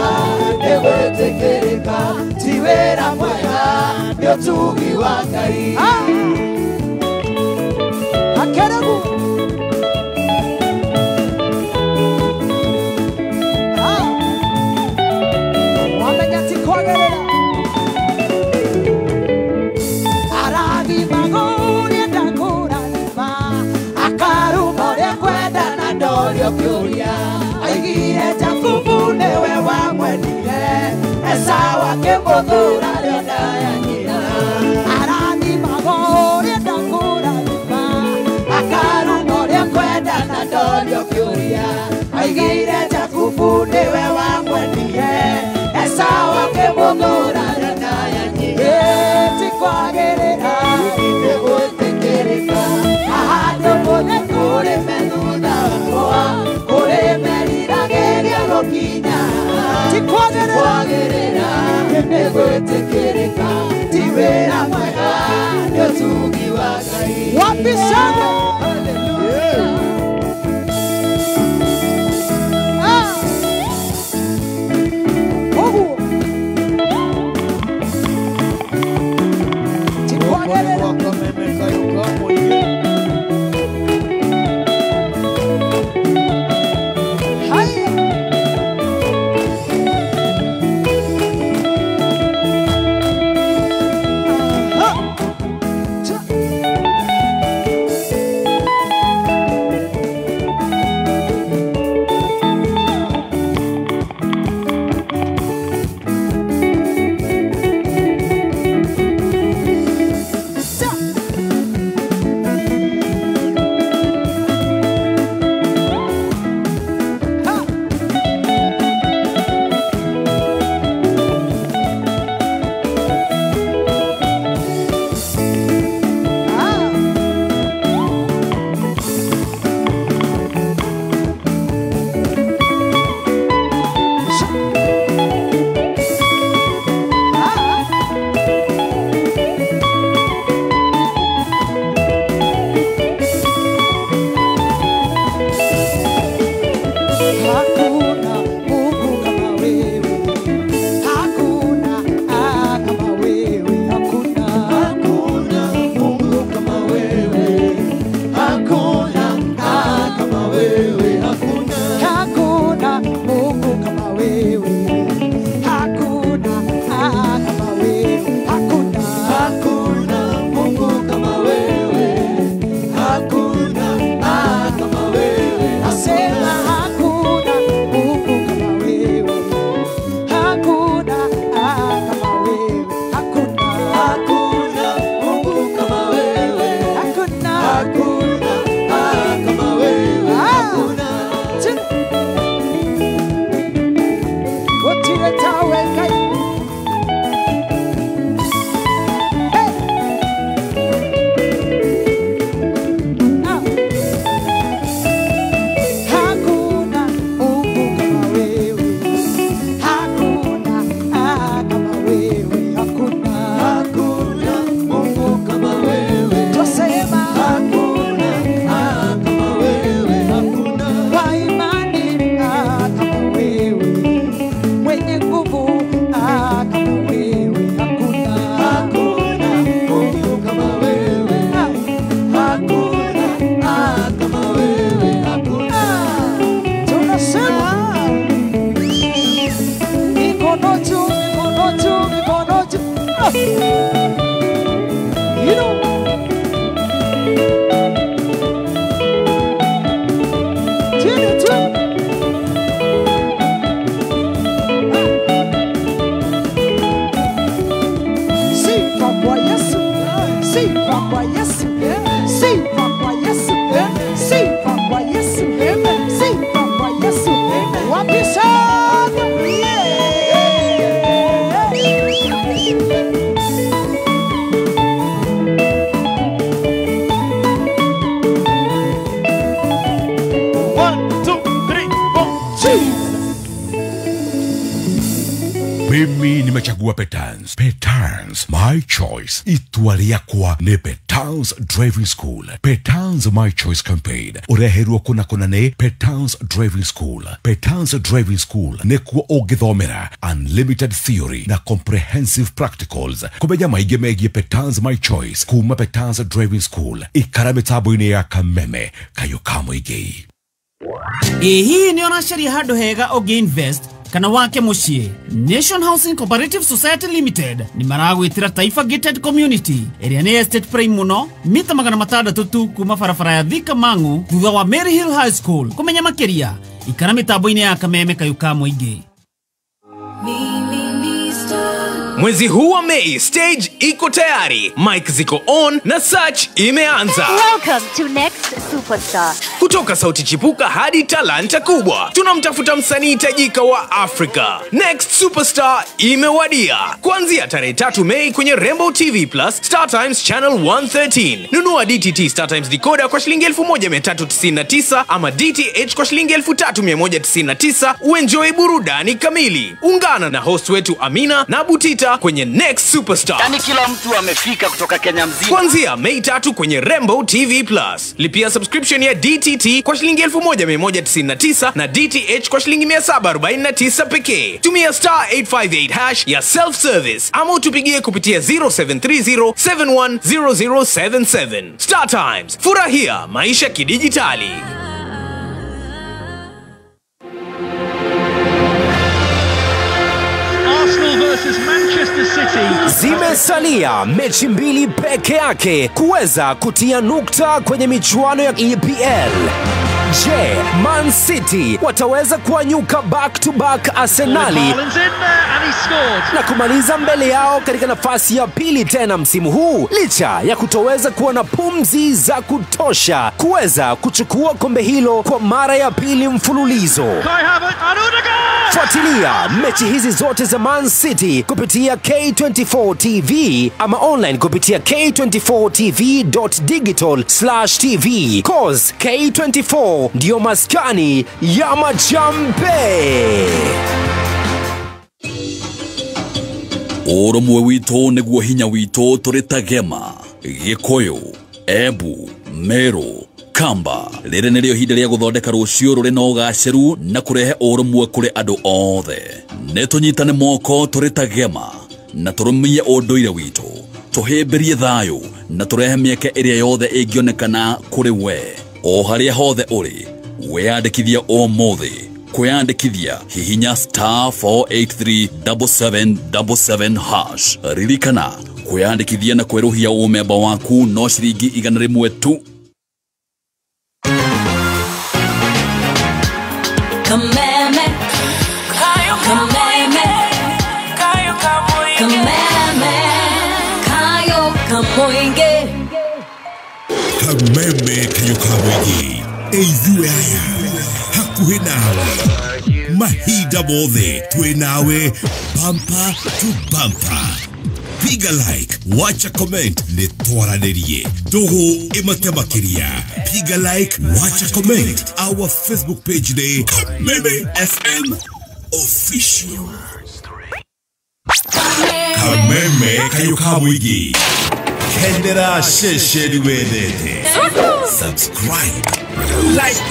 Speaker 2: nĩ gwĩtĩkĩrĩka ti wĩra mwega nĩ ũtugi wa Ngai
Speaker 1: Ah! Akeregu Ah! Wamenya ti kwagĩrĩra arathima ũrĩa ndakũrathima akaruma ũrĩa kwenda na ndorio kĩũria aigire Jakubu nĩwe wamwendire Esau akĩmũthũra rĩo ndaya nyina
Speaker 2: Oigire Jakubu nĩwe wamwendire Esau akĩmũgũra na ya nyina Ti kwagĩrĩra nĩ gwĩtĩkĩrĩka Handũ guothe kũrĩ methutha wakwa Kũrĩ meriragĩria gũkinya Ti kwagĩrĩra nĩ gwĩtĩkĩrĩka Ti wĩra mwega nĩ ũtugi wa Ngai.
Speaker 1: Wapi shangwe? Oguo. Ti kwagĩrĩra. Haya. Aha. Cha. Cha. Ha. Ah. Cha. Ah. Hakuna Mungu kama wewe, hakuna kama wewe, hakuna,
Speaker 2: Hakuna Mungu kama wewe, hakuna kama wewe, hakuna.
Speaker 1: Hakuna Mungu kama wewe, hakuna kama wewe, hakuna,
Speaker 2: Hakuna Mungu kama wewe, hakuna kama wewe,
Speaker 1: Nasema hakuna Mungu kama wewe, hakuna kama wewe, hakuna,
Speaker 2: Hakuna Mungu kama wewe,
Speaker 1: hakuna,
Speaker 2: hakuna kama wewe, hakuna.
Speaker 1: Gũtirĩ tawe Ngai. Hey! Ah. Hakuna Mungu kama wewe, hakuna kama wewe, hakuna.
Speaker 2: Hakuna Mungu kama wewe,
Speaker 1: Twasema
Speaker 2: hakuna kama wewe, hakuna.
Speaker 1: kwa imani kama wewe, mwenye nguvu kama wewe, hakuna.
Speaker 2: Hakuna Mungu kama wewe,
Speaker 1: Ah.
Speaker 2: hakuna kama wewe, hakuna.
Speaker 1: Tunasema mikono juu, mikono juu, mikono juu. Ah. You know. Chini tu. Ah. Sifa kwa Yesu, sifa kwa Yesu, sifa kwa Yesu, sifa kwa Yesu, sifa kwa Yesu. Wapi shangwe?
Speaker 5: One, two, three, four.
Speaker 3: Mimi nimechagua Petans. Petans, my choice. Itua rĩakwa nĩ Petans Driving School. Petans My Choice Campaign ũreherwo kũna kũna nĩ Petans Driving School. Petans Driving School nĩkuo ũngĩthomera unlimited theory na comprehensive practicals. Kũmenya maingĩ megiĩ Petans My Choice kuma Petans Driving School, ikara mĩtambo-inĩ ya Kameme kayũ ka mũingĩ.
Speaker 5: Ĩ hihi nĩ ũracaria handũ hega ũngĩ invest kana wake mũciĩ? Nation Housing Cooperative Society Limited nĩ maragwĩtĩra Taifa Gated Community ĩrĩa nĩ estate prime mũno, mita 600 tu kuma barabara ya Thika Mang'u thutha wa Mary Hill High School. Kũmenya makĩria ikara mĩtambo-inĩ ya Kameme kayũ ka mũingĩ.
Speaker 7: Mwezi huu wa Mei, stage iko tayari, mic ziko on na search imeanza.
Speaker 8: Welcome to Next Superstar.
Speaker 7: Kutoka sauti chipuka hadi talanta kubwa, tunamtafuta msanii tajika wa Afrika. Next Superstar imewadia. Kuanzia tarehe 3 Mei kwenye Rainbow TV Plus, Star Times Channel 113. Nunua DTT Star Times decoder kwa shilingi 1399 ama DTH kwa shilingi 3199 uenjoy burudani kamili. Ungana na host wetu Amina na Butita kwenye Next Superstar.
Speaker 9: Yani kila mtu amefika kutoka Kenya mzima.
Speaker 7: Kuanzia Mei 3 kwenye Rainbow TV Plus. Lipia subscription ya DTT kwa shilingi 1199 na DTH kwa shilingi 749 pekee. Tumia star 858 hash ya self service ama utupigie kupitia 0730 710077. Star Times, furahia maisha kidijitali.
Speaker 10: Zimesalia mechi mbili peke yake kuweza kutia nukta kwenye michuano ya EPL. Je, Man City wataweza kuanyuka back to back Arsenali na kumaliza mbele yao katika nafasi ya pili tena msimu huu, licha ya kutoweza kuwa na pumzi za kutosha kuweza kuchukua kombe hilo kwa mara ya pili mfululizo? Fuatilia mechi hizi zote za Man City kupitia K24 TV ama online kupitia k24tv.digital/tv. Cause K24 ndio maskani ya machampe.
Speaker 11: Ũrũmwe witũ nĩguo hinya witũ tũrĩ ta Gema, Gĩkũyũ, Embu, Meru, Kamba. Rĩrĩ nĩrĩo ihinda rĩa gũthondeka rũciũ rũrĩ na ũgacĩru na kũrehe ũrũmwe kũrĩ andũ othe. Nĩ tũnyitane moko tũrĩ ta Gema na tũrũmie ũndũire witũ, tũhĩmbĩrie thayũ na tũrehe mĩeke ĩrĩa yothe ĩngĩonekana kũrĩ we. O harĩa hothe ũrĩ, wĩyandĩkithie ũmũthĩ. Kwĩyandĩkithia hihinya star 4837777 hash. Ririkana, kwĩyandĩkithia na kwerũhia ũmemba waku no ciringi 100 tu.
Speaker 4: Kameme, kameme, kameme, kayo kamoinge.
Speaker 3: Kameme kayo kamoinge. Ithuĩ aya hakuhĩ nawe mahinda mothe twĩ nawe bumper to bumper. Piga like, wacha comment, nĩ twaranĩrie ndũgũ ĩmate makĩria. Piga like, wacha comment. Our Facebook page nĩ Kameme FM Official. Kameme kayo ka mũingĩ, kendera ceceni wendete. Subscribe, like.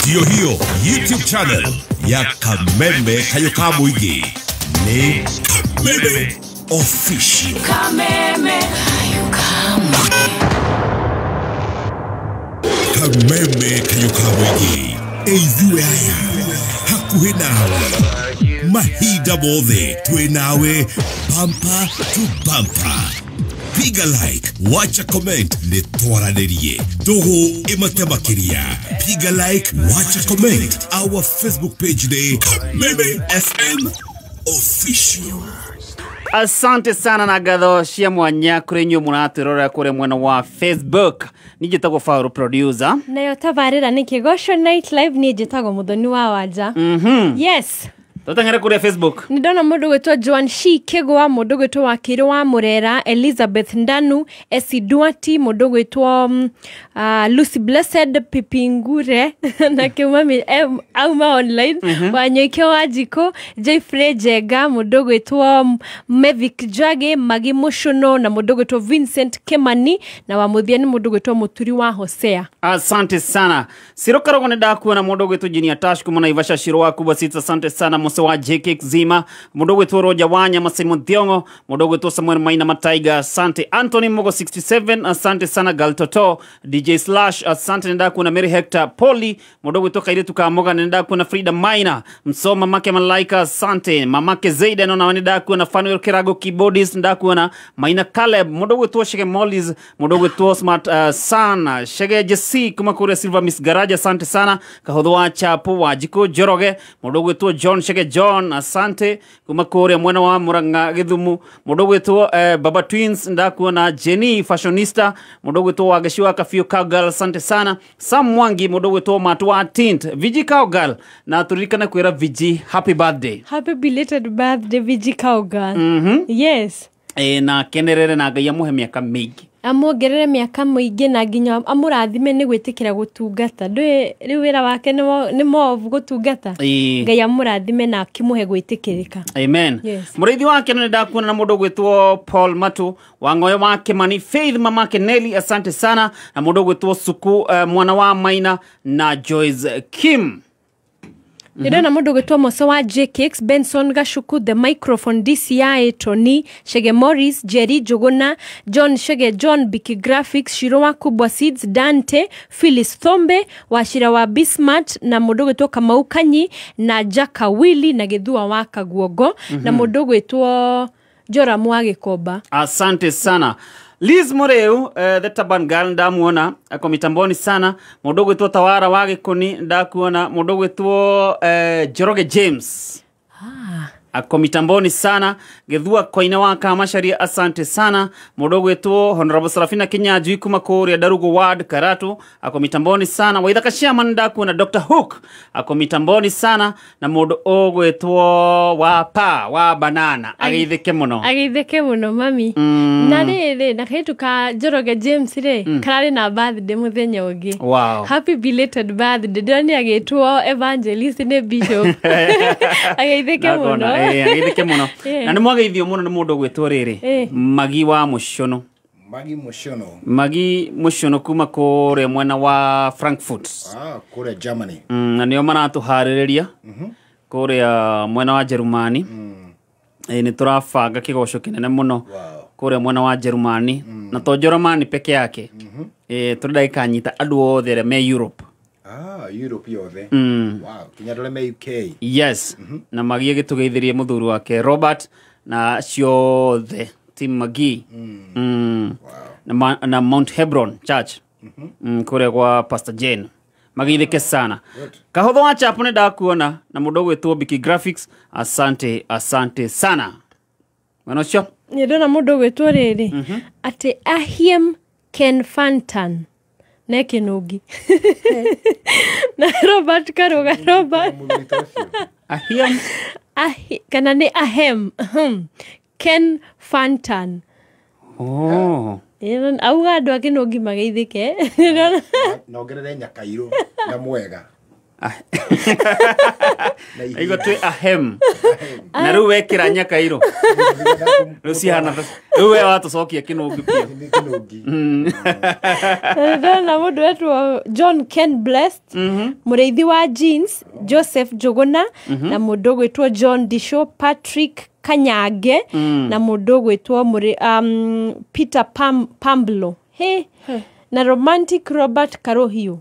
Speaker 3: Ndio hiyo YouTube channel ya Kameme kayo ka mũingĩ ni Kameme Official.
Speaker 4: Kameme kayo ka mũingĩ.
Speaker 3: Kameme kayo ka mũingĩ. Ithuĩ aya hakuhĩ nawe mahinda mothe twĩ nawe bumper to bumper. Piga like, wacha comment, nĩ twaranĩrie ndũgũ ĩmate makĩria. Piga like, wacha comment. Our Facebook page nĩ Kameme FM Official.
Speaker 5: Asante sana na ngatho cia mwanya kũrĩ inyuĩ mũratwĩrorera kũrĩa mwena wa Facebook. Niĩ njĩtagwo Faulu producer.
Speaker 12: Nayo tabarĩra nĩ Kĩgoco Night Live, niĩ njĩtagwo Mũthoni wa Wanja. Yes.
Speaker 5: Tũteng'ere kũrĩa Facebook.
Speaker 12: Nĩ ndona mũndũ gwĩtwo Joan Shi Kĩgwa, mũndũ gwĩtwo Wakiri wa Mũrera, Elizabeth Ndanu, Esi Duati, mũndũ gwĩtwo Lucy Blessed Pipingure na Kĩuma auma online, Wanyoike wa Njiko, Jeffrey Jenga, mũndũ gwĩtwo Mevic Njage, Magi Mũcuno na mũndũ gwĩtwo Vincent Kimani, na wa mũthia nĩ mũndũ gwĩtwo Mũturi wa Hosea.
Speaker 5: Asante sana. Siro Karogo nĩ ndakuona mũndũ gwĩtwo Jinia Tash kuma Naivasha Shiro wa Kuba Sita, asante sana. Mose wa JK Zima, mũndũ gwĩtwo Roger Wanya, Masimo Thiongo, mũndũ gwĩtwo Samuel Maina Mataiga, asante. Anthony Mogo 67, asante sana. Galtoto, DJ Slash, asante. Nenda kuna Mary Hector Poli, mũndũ gwĩtwo Kairitu Kamoga, nenda kuna Frida Maina, Msoma Mamake Malaika, asante. Mamake Zaida, naona nenda kuna Fanuel Kirago keyboardist, nenda kuna Maina Caleb, mũndũ gwĩtwo Shege Mollies, mũndũ gwĩtwo Smart sana, Shege Jesse kuma kule Silver Miss Garage, asante sana. Kahotho wa Chapo wa Jiko Joroge, mũndũ gwĩtwo John Shege Chege John asante kuma kuria mwena wa Murang'a Githumu mundu gwitwo Baba Twins ndakuona Jenny fashionista mundu gwitwo Wageci wa Kabiũ Cowgirl asante sana Sam Mwangi mundu gwitwo Matu wa Tint Viji Cowgirl na turirikane kwira Viji happy birthday.
Speaker 12: Happy belated birthday Viji Cowgirl. Yes.
Speaker 5: Na kenerere na Ngai amuhe miaka mingi
Speaker 12: amuongerere miaka muingi na nginya amurathime ni gwitikira gutungata ndui riu wira wake ni movu gutungata Ngai amurathime na akimuhe gwitikirika.
Speaker 5: Amen.
Speaker 12: Yes.
Speaker 5: Murithi wake ni ndakuona na mundu gwitwo Paul Matu wa Ngoyo wa Kimani Faith mama Keneli asante sana na mundu gwitwo Suku mwana wa Maina na Joyce Kim.
Speaker 12: Ndĩrona mũndũ gwĩtwo Moso wa JKX, Benson Gashuku, The Microphone, DCI, Tony, Shege Morris, Jerry Jogona, John Shege, John Biki Graphics, Shiro wa Kubwa Seeds, Dante, Phyllis Thombe, Wachira wa Bismart, na mũndũ gwĩtwo Kamau Kanyi, na Jaka Willy, na Gĩthua wa Kaguogo, na mũndũ gwĩtwo Joramu wa Gĩkomba.
Speaker 5: Asante sana. Liz Mureu, the Taban Girl ndamuona ako mitamboni sana. Mundu gwitwo Tawara wa Gikuni ndakuona. Mundu gwitwo Njoroge James ako mitamboni sana. Githua Koina wa Kamacharia asante sana. Mundu gwitwo Honorable Sarafina Kinyanjui kuma kuria Darugo Ward Karatu ako mitamboni sana. Waithaka Chairman ndakuona. Dr Hook ako mitamboni sana. Na mundu ogwitwo wa pa wa banana ageithike muno.
Speaker 12: Ageithike muno mami. Na riri na kaitu ka Njoroge James ri karari na birthday muthenya ungi.
Speaker 5: Wow.
Speaker 12: Happy belated birthday. Ndani agitwo evangelist ni bishop. Ageithike muno.
Speaker 5: Ageithike muno. Na ni mwageithio muno ni mundu gwitwo riri Magi wa Mushono.
Speaker 13: Magi Mushono.
Speaker 5: Magi Mushono kuma kuria mwena wa Frankfurt.
Speaker 13: Kuria Germany.
Speaker 5: Na nio maratuhaririria kuria mwena wa Jerumani. Ni turabanga kigoco kinene muno kuria mwena wa Jerumani. Na to Jerumani peke yake. Turenda ikanyita andu othe aria me Europe.
Speaker 13: Europe yothe. Wow, kinya ndore me UK.
Speaker 5: Yes. Na Magi agitugeithirie muthuri wake Robert na ciothe team Magi. Wow. Na Mount Hebron Church. Kuria kwa Pastor Jane. Magithike sana. Kahotho wa Chapo ni ndakuona na mundu gwitwo Biki Graphics asante asante sana. Mwana ucio
Speaker 12: ni ndona mundu gwitwo riri ati Ahiem Ken Fantan ne Kinungi na Robert Karuga Robert
Speaker 5: Ahiem
Speaker 12: kana ni Ahem Ken Fantan.
Speaker 5: Oh.
Speaker 12: Auga andu a Kinungi mageithike.
Speaker 13: Nongerere Nyakairu na mwega.
Speaker 5: Igwa twi Ahem. Na riu wekira Nyakairu. Riu cihana riu we watucokia Kinungi pia.
Speaker 13: Kinungi.
Speaker 12: Ndona mundu wetwo John Ken Blessed, Mureithi wa Jeans, Joseph Jogona, na mundu gwitwo John Disho, Patrick Kanyange, na mundu gwitwo Peter Pamblo. Hey. Na romantic Robert Karohio.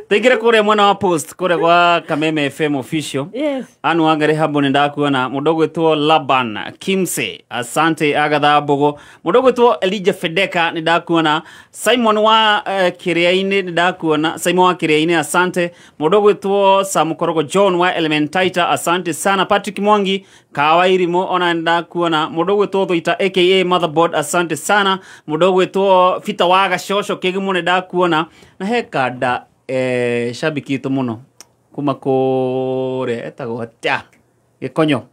Speaker 5: Tengire kuria mwena wa post kuria gwa Kameme FM official.
Speaker 12: Yes.
Speaker 5: Anu angare habo ni ndakuona mundu gwitwo Laban Kimse asante Agatha Mbogo. Mundu gwitwo Elijah Fedeka ni ndakuona. Simon wa Kiriaini ni ndakuona. Simon wa Kiriaini asante. Mundu gwitwo Sam Korogo John wa Elementaita asante sana. Patrick Mwangi Kawairimo ona ndakuona. Mundu gwitwo Thuita aka Motherboard asante sana. Mundu gwitwo Fita wa Gacocco Kigimo ni ndakuona. Na he kanda shabiki itu muno kuma kuria etagwo atia Gikonyo.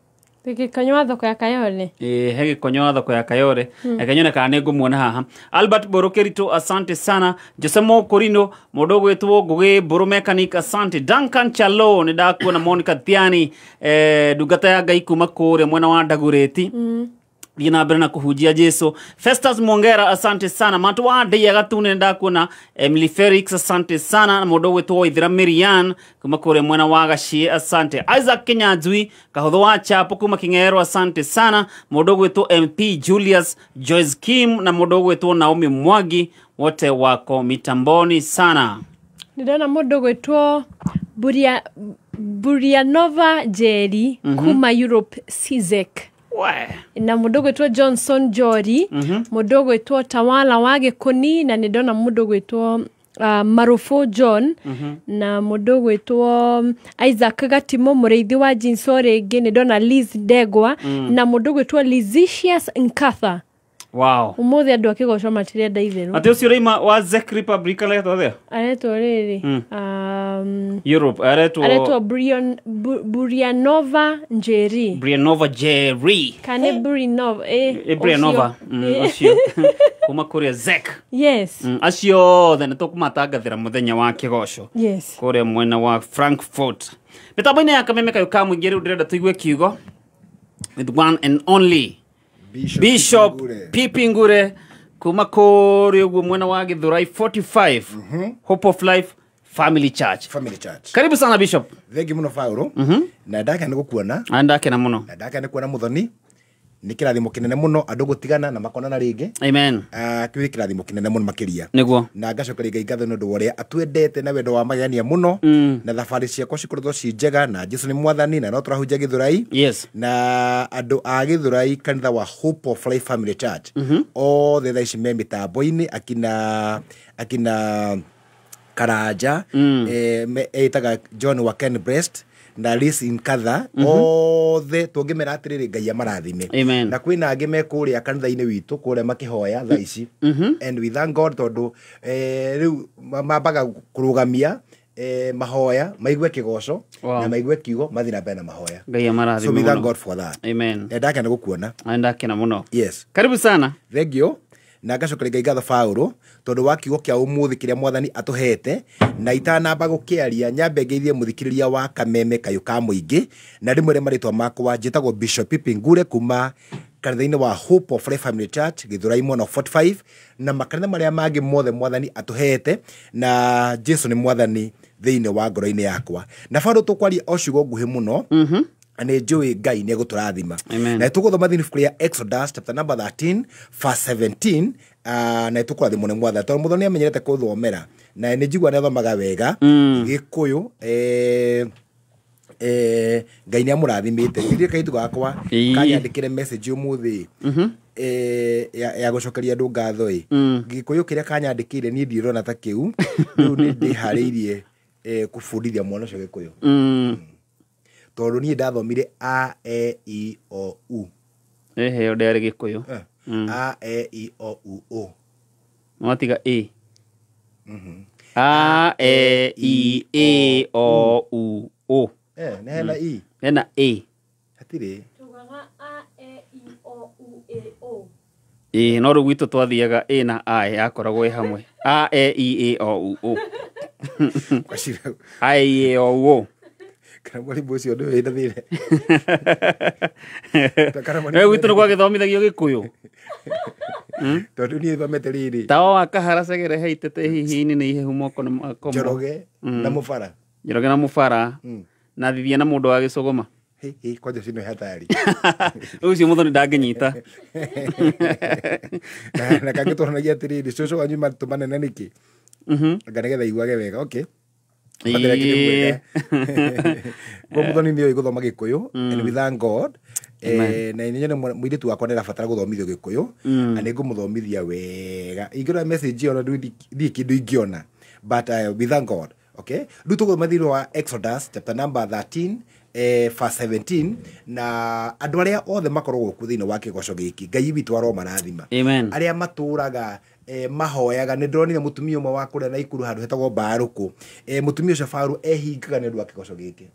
Speaker 12: Gikonyo wa thoko ya Kayole.
Speaker 5: He Gikonyo wa thoko ya Kayole. Reke nyone kana nĩngũmuona haha. Albert Borokeritu asante sana. Josemo Korino mundu gwitwo Ngugi Mburu Mechanic asante. Duncan Chalo ni ndakuona. Monica Thiani ndungata ya Ngai kuma kuria mwena wa Ndagureti. Thiĩ na mbere na kuhunjia Jesu. Festus Mwongera asante sana. Matu wa Ndeia Gatune ndakuona. Emily Felix asante sana. Na mundu gwitwo Ithira Mirian kuma kuria mwena wa Gachie asante. Isaac Kinyanjui Kahotho wa Chapo kuma King'ero asante sana. Mundu gwitwo MP Julius Joyce Kim na mundu gwitwo Naomi Mwangi wote wako mitamboni sana.
Speaker 12: Ndĩrona mundu gwitwo Burianova Jerry kuma Europe Sizek. Na mũndũ gwĩtwo Johnson Jori, mũndũ gwĩtwo Tawala wa Gĩkũni, na nĩ ndona mũndũ gwĩtwo Marufu John, na mũndũ gwĩtwo Isaac Gatimo mũrĩithi wa Jinso rĩngĩ, nĩ ndona Liz Ndegwa, na mũndũ gwĩtwo Lizicious Nkatha.
Speaker 5: Wow.
Speaker 12: Ũmũthĩ andũ a kĩgoco matirenda itherũ.
Speaker 5: Atĩ ũcio ũraima wa Czech Republic aretwo atĩa?
Speaker 12: Aretwo rĩrĩ
Speaker 5: Europe
Speaker 12: aretwo Burianova Njeri.
Speaker 5: Brianova Jerry.
Speaker 12: Kane Burinova
Speaker 5: Brianova ũcio kuma kũrĩa Czech.
Speaker 12: Yes.
Speaker 5: Acio othe nĩ tũkũmatangathĩra mũthenya wa kĩgoco.
Speaker 12: Yes.
Speaker 5: Kũrĩa mwena wa Frankfurt. Mĩtambo-inĩ ya Kameme Kayũ ka Mũingĩ rĩu ndĩrenda tũigue kiugo with one and only Bishop Pipi Ngure kuma kũrĩa ũguo mwena wa Githurai 45 Hope of Life Family Church.
Speaker 13: Family Church.
Speaker 5: Karibu sana Bishop.
Speaker 13: Thengi muno Paulo. Na ndakena gũkuona.
Speaker 5: Na ndakena muno.
Speaker 13: Na ndakena kuona Muthoni. Nĩ kĩrathimo kĩnene mũno andũ gũtigana na makonana rĩngĩ.
Speaker 5: Amen.
Speaker 13: Kĩu nĩ kĩrathimo kĩnene mũno makĩria.
Speaker 5: Nĩguo.
Speaker 13: Na ngacokeria Ngai ngatho nĩ ũndũ wa ũrĩa atwendete na wendo wa magegania mũno. Na thabarĩ ciakwa cikoretwo ci njega na Jesu nĩ mwathani na no tũrahunjia Githurai.
Speaker 5: Yes.
Speaker 13: Na andũ a Githurai kanitha wa Hope of Life Family Church. Othe thaa ici me mĩtambo-inĩ akina Karanja, etaga John wa Ken Breast na Liz Nkatha, othe tũngĩmera atĩrĩrĩ Ngai amarathime. Na kwĩna angĩ me kũrĩa kanitha-inĩ witũ kũrĩa makĩhoya thaa ici. And we thank God tondũ rĩu mambaga kũrũgamia mahoya maigue kĩgoco na maigue kiugo mathiĩ na mbere na mahoya.
Speaker 5: Ngai amarathime.
Speaker 13: So we thank God for that.
Speaker 5: Amen.
Speaker 13: Ndakena gũkuona.
Speaker 5: Ndakena mũno.
Speaker 13: Yes.
Speaker 5: Karibu sana.
Speaker 13: Thank you. Na ngacokeria Ngai ngatho Paulo tondũ wa kiugo kĩa ũmũthĩ kĩrĩa mwathani atũhete, na itanamba gũkĩaria nyambe ngeithie mũthikĩrĩria wa Kameme Kayũ ka Mũingĩ, na rĩmwe rĩa marĩtwa makwa njĩtagwo Bishop Pipi Ngure kuma kanitha-inĩ wa Hope of Life Family Church Githurai mwena 45 na makanitha marĩa mangĩ mothe mwathani atũhete, na Jesu nĩ mwathani thĩinĩ wa ngoro-inĩ yakwa. Na Paulo tũkwaria o ciugo nguhĩ mũno. Nĩ njũĩ Ngai nĩ egũtũrathima. Na tũgũthoma thĩinĩ ibuku rĩa Exodus chapter number 13 verse 17, na tũkũrathimwo nĩ mwathani tondũ Mũthoni amenyerete kũthomera na nĩ njigua nĩ athomaga wega Gĩkũyũ. Ngai nĩ amũrathimĩte. Ndirĩ kaitũ gakwa kanyandĩkĩre message ũmũthĩ ya gũcokeria andũ ngatho ĩ. Gĩkũyũ kĩrĩa kanyandĩkĩire niĩ ndirona ta kĩu. Rĩu nĩ ndĩharĩirie kũbundithia mwana ũcio Gĩkũyũ. Tondũ niĩ ndathomire A E I O U.
Speaker 5: Ehe, ũndĩarĩ Gĩkũyũ.
Speaker 13: A E I O U O.
Speaker 5: Watiga A. A E I A O U O.
Speaker 13: Nĩ hena I.
Speaker 5: Hena A.
Speaker 13: Hatirĩ.
Speaker 12: Tugaga A E I O U A O.
Speaker 5: Ĩ, no rĩu gwitũ twathiaga A na I yakoragwo ĩ hamwe. A E I A O U O. A E I A O U O.
Speaker 13: Kana mwarimu ũcio nĩwe wĩna thĩna.
Speaker 5: Rĩu gwitũ nĩ gwagĩthomithagio Gĩkũyũ.
Speaker 13: Tondũ niĩ thomete rĩrĩ.
Speaker 5: Tawa wa Kahara Cegere he itete hihi-inĩ nĩ ihehu moko nĩ makomo.
Speaker 13: Njoroge na Mũbara.
Speaker 5: Njoroge na Mũbara. Na thithia na mũndũ wa Gĩcũgũma.
Speaker 13: Hĩ, kwanja ũcio nĩ hatari.
Speaker 5: Ũcio Mũthoni ndangĩnyita.
Speaker 13: Na kangĩ tũranagia atĩrĩrĩ, cũcũ wanyu matũ manene nĩkĩ? Anga nĩgetha aiguage wega. Okay. Kwa Muthoni nĩ oĩ gũthoma Gĩkũyũ, and we thank God. Na inyuĩ mũirĩtu wakwa nĩ arabatara gũthomithio Gĩkũyũ, na nĩ ngũmũthomithia wega. Ingĩona message ĩyo ndirĩ kĩndũ ingĩona, but we thank God. Okay, rĩu tũgũthoma thĩinĩ wa Exodus chapter number 13 verse 17, na andũ arĩa othe makoragwo kuo thĩinĩ wa kĩgoco gĩkĩ Ngai witũ aromarathima.
Speaker 5: Amen.
Speaker 13: Arĩa matũraga mahoyaga, nĩ ndĩronire mũtumia ũmwe wa kũrĩa Naikuru handũ hetagwo Mbarũkũ. Mũtumia ũcio Farũ ehingaga nĩ ũndũ wa kĩgoco gĩkĩ.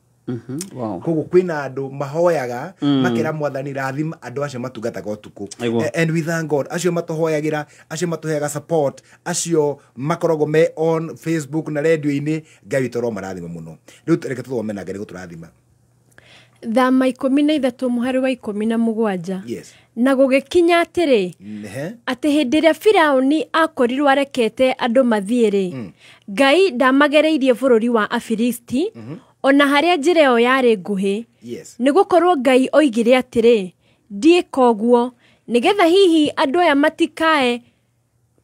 Speaker 5: Wow.
Speaker 13: Koguo kwĩna andũ mahoyaga makera mwathani rathima andũ acio matungataga ũtukũ. And we thank God acio matũhoyagĩra, acio matũheaga support, acio makoragwo me on Facebook na radio-inĩ, Ngai witũ aromarathima mũno. Rĩu reke tũthome na Ngai nĩgũtũrathima.
Speaker 12: Thama 13 mũhari wa 17.
Speaker 13: Yes.
Speaker 12: Na gũgĩkinya atĩrĩ, atĩ hĩndĩ ĩrĩa Firaũni akorirwo arekete andũ mathiĩ rĩ, Ngai ndamagereirie bũrũri wa Afilisti, ona harĩa njĩra ĩyo yarĩ nguhĩ.
Speaker 13: Yes.
Speaker 12: Nĩgũkorwo Ngai oigire atĩrĩ, ndiĩka ũguo, nĩgetha hihi andũ aya matikae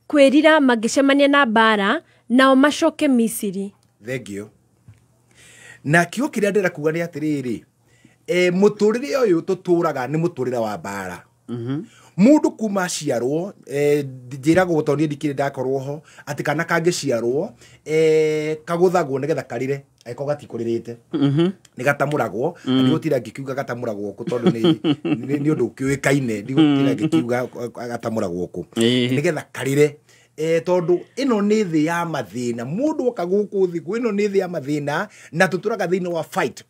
Speaker 12: kwĩrira mangĩcemania na mbaara, nao macoke Misiri.
Speaker 13: Thank you. Na kiugo kĩrĩa ndĩrenda kuga nĩ atĩrĩrĩ, Mũtũrĩre ũyũ tũtũraga nĩ mũtũrĩre wa mbara. Mũndũ kuma aciarwo, njĩragwo tondũ niĩ ndikĩrĩ ndakorwo ho atĩ kana kangĩciarwo, kagũthagwo nĩgetha karĩre angĩkorwo gatikũrĩrĩte. Nĩ gatamũragwo na ndigũtinda ngĩkiuga gatamũragwo kũ tondũ nĩ ũndũ ũkĩũĩkaine, ndigũtinda ngĩkiuga gatamũragwo kũ nĩgetha karĩre. Tondũ ĩno nĩ thĩ ya mathĩna, mũndũ oka gũkũ thĩ ĩno nĩ thĩ ya mathĩna na tũtũraga thĩinĩ wa fight,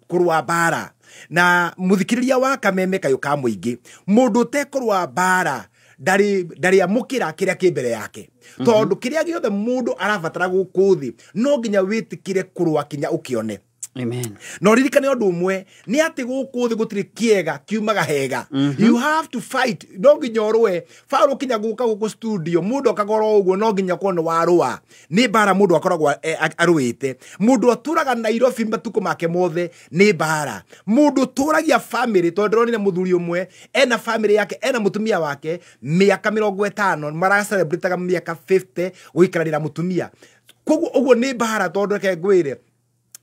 Speaker 13: kũrũa mbara. Na mũthikĩrĩria wa Kameme Kayũ ka Mũingĩ, mũndũ ũtekũrũa mbara ndarĩ amũkĩra kĩrĩa kĩ mbere yake, tondũ kĩrĩa gĩothe mũndũ arabatara gũkũ thĩ no nginya wĩtĩkĩre kũrũa kinya ũkĩone.
Speaker 5: Amen.
Speaker 13: Na ũririkane ũndũ ũmwe nĩ atĩ gũkũ thĩ gũtirĩ kĩega kiumaga hega. You have to fight, no nginya ũrũe. Farũ kinya gũka gũkũ studio mũndũ akaga oro ũguo, no nginya korwo nĩ warũa, nĩ mbara mũndũ akoragwo arũĩte. Mũndũ atũraga Nairobi matukũ make mothe nĩ mbara. Mũndũ ũtũragia family, tondũ ndĩronire mũthuri ũmwe ena family yake, ena mũtumia wake mĩaka 50, maracelebrataga mĩaka 50 gũikaranĩra mũtumia. Koguo ũguo nĩ mbara, tondũ reke ngwĩre,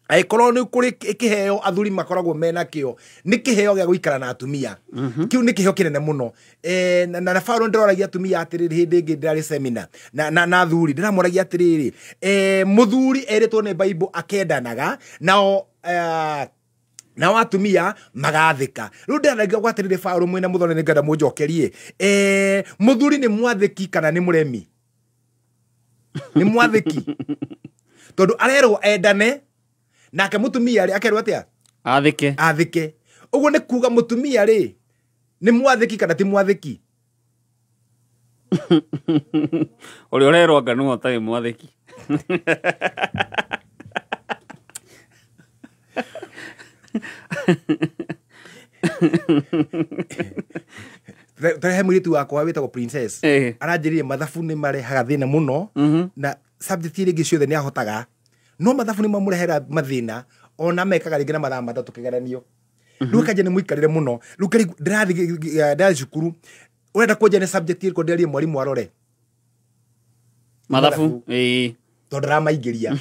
Speaker 13: angĩkorwo nĩ kũrĩ kĩheo athuri makoragwo mena kĩo, nĩ kĩheo gĩa gũikara na atumia. Kĩu nĩ kĩheo kĩnene mũno. Na Paulo ndĩroragia atumia atĩrĩrĩ, hĩndĩ ĩngĩ ndĩrarĩ seminar na athuri, ndĩramoragia atĩrĩrĩ, mũthuri erĩtwo nĩ Bible akendanaga nao, nao atumia magathĩka. Rĩu ndĩraragia gwatĩrĩrĩ, Paulo mwĩna mũthoni, nĩ ngenda mũnjokerie, mũthuri nĩ mwathĩki kana nĩ mũremi? Nĩ mwathĩki, tondũ arerwo endane nake mũtumia rĩ akerwo atĩa?
Speaker 5: Athĩke.
Speaker 13: Athĩke. Ũguo nĩ kuga mũtumia rĩ nĩ mwathĩki kana ti mwathĩki?
Speaker 5: Ũrĩa ũrerwo anga nĩwe ũtarĩ mwathĩki.
Speaker 13: Tarehe mũirĩtu wakwa wĩtagwo Princess aranjĩrire mathabu nĩ marehaga thĩna mũno, na subject iria ingĩ ciothe nĩ ahotaga, no mathabu nĩ mamũrehera mathĩna, ona mekaga rĩngĩ na mathaa 3 kĩgeranio. Rĩu kanja nĩ mũikarĩre mũno. Rĩu kĩrĩ ndĩrathiĩ cukuru, ũrenda kũnjia nĩ subject ĩrĩkũ ndĩarie mwarimũ arore?
Speaker 5: Mathabu. Ĩĩ.
Speaker 13: Tondũ ndĩramaingĩria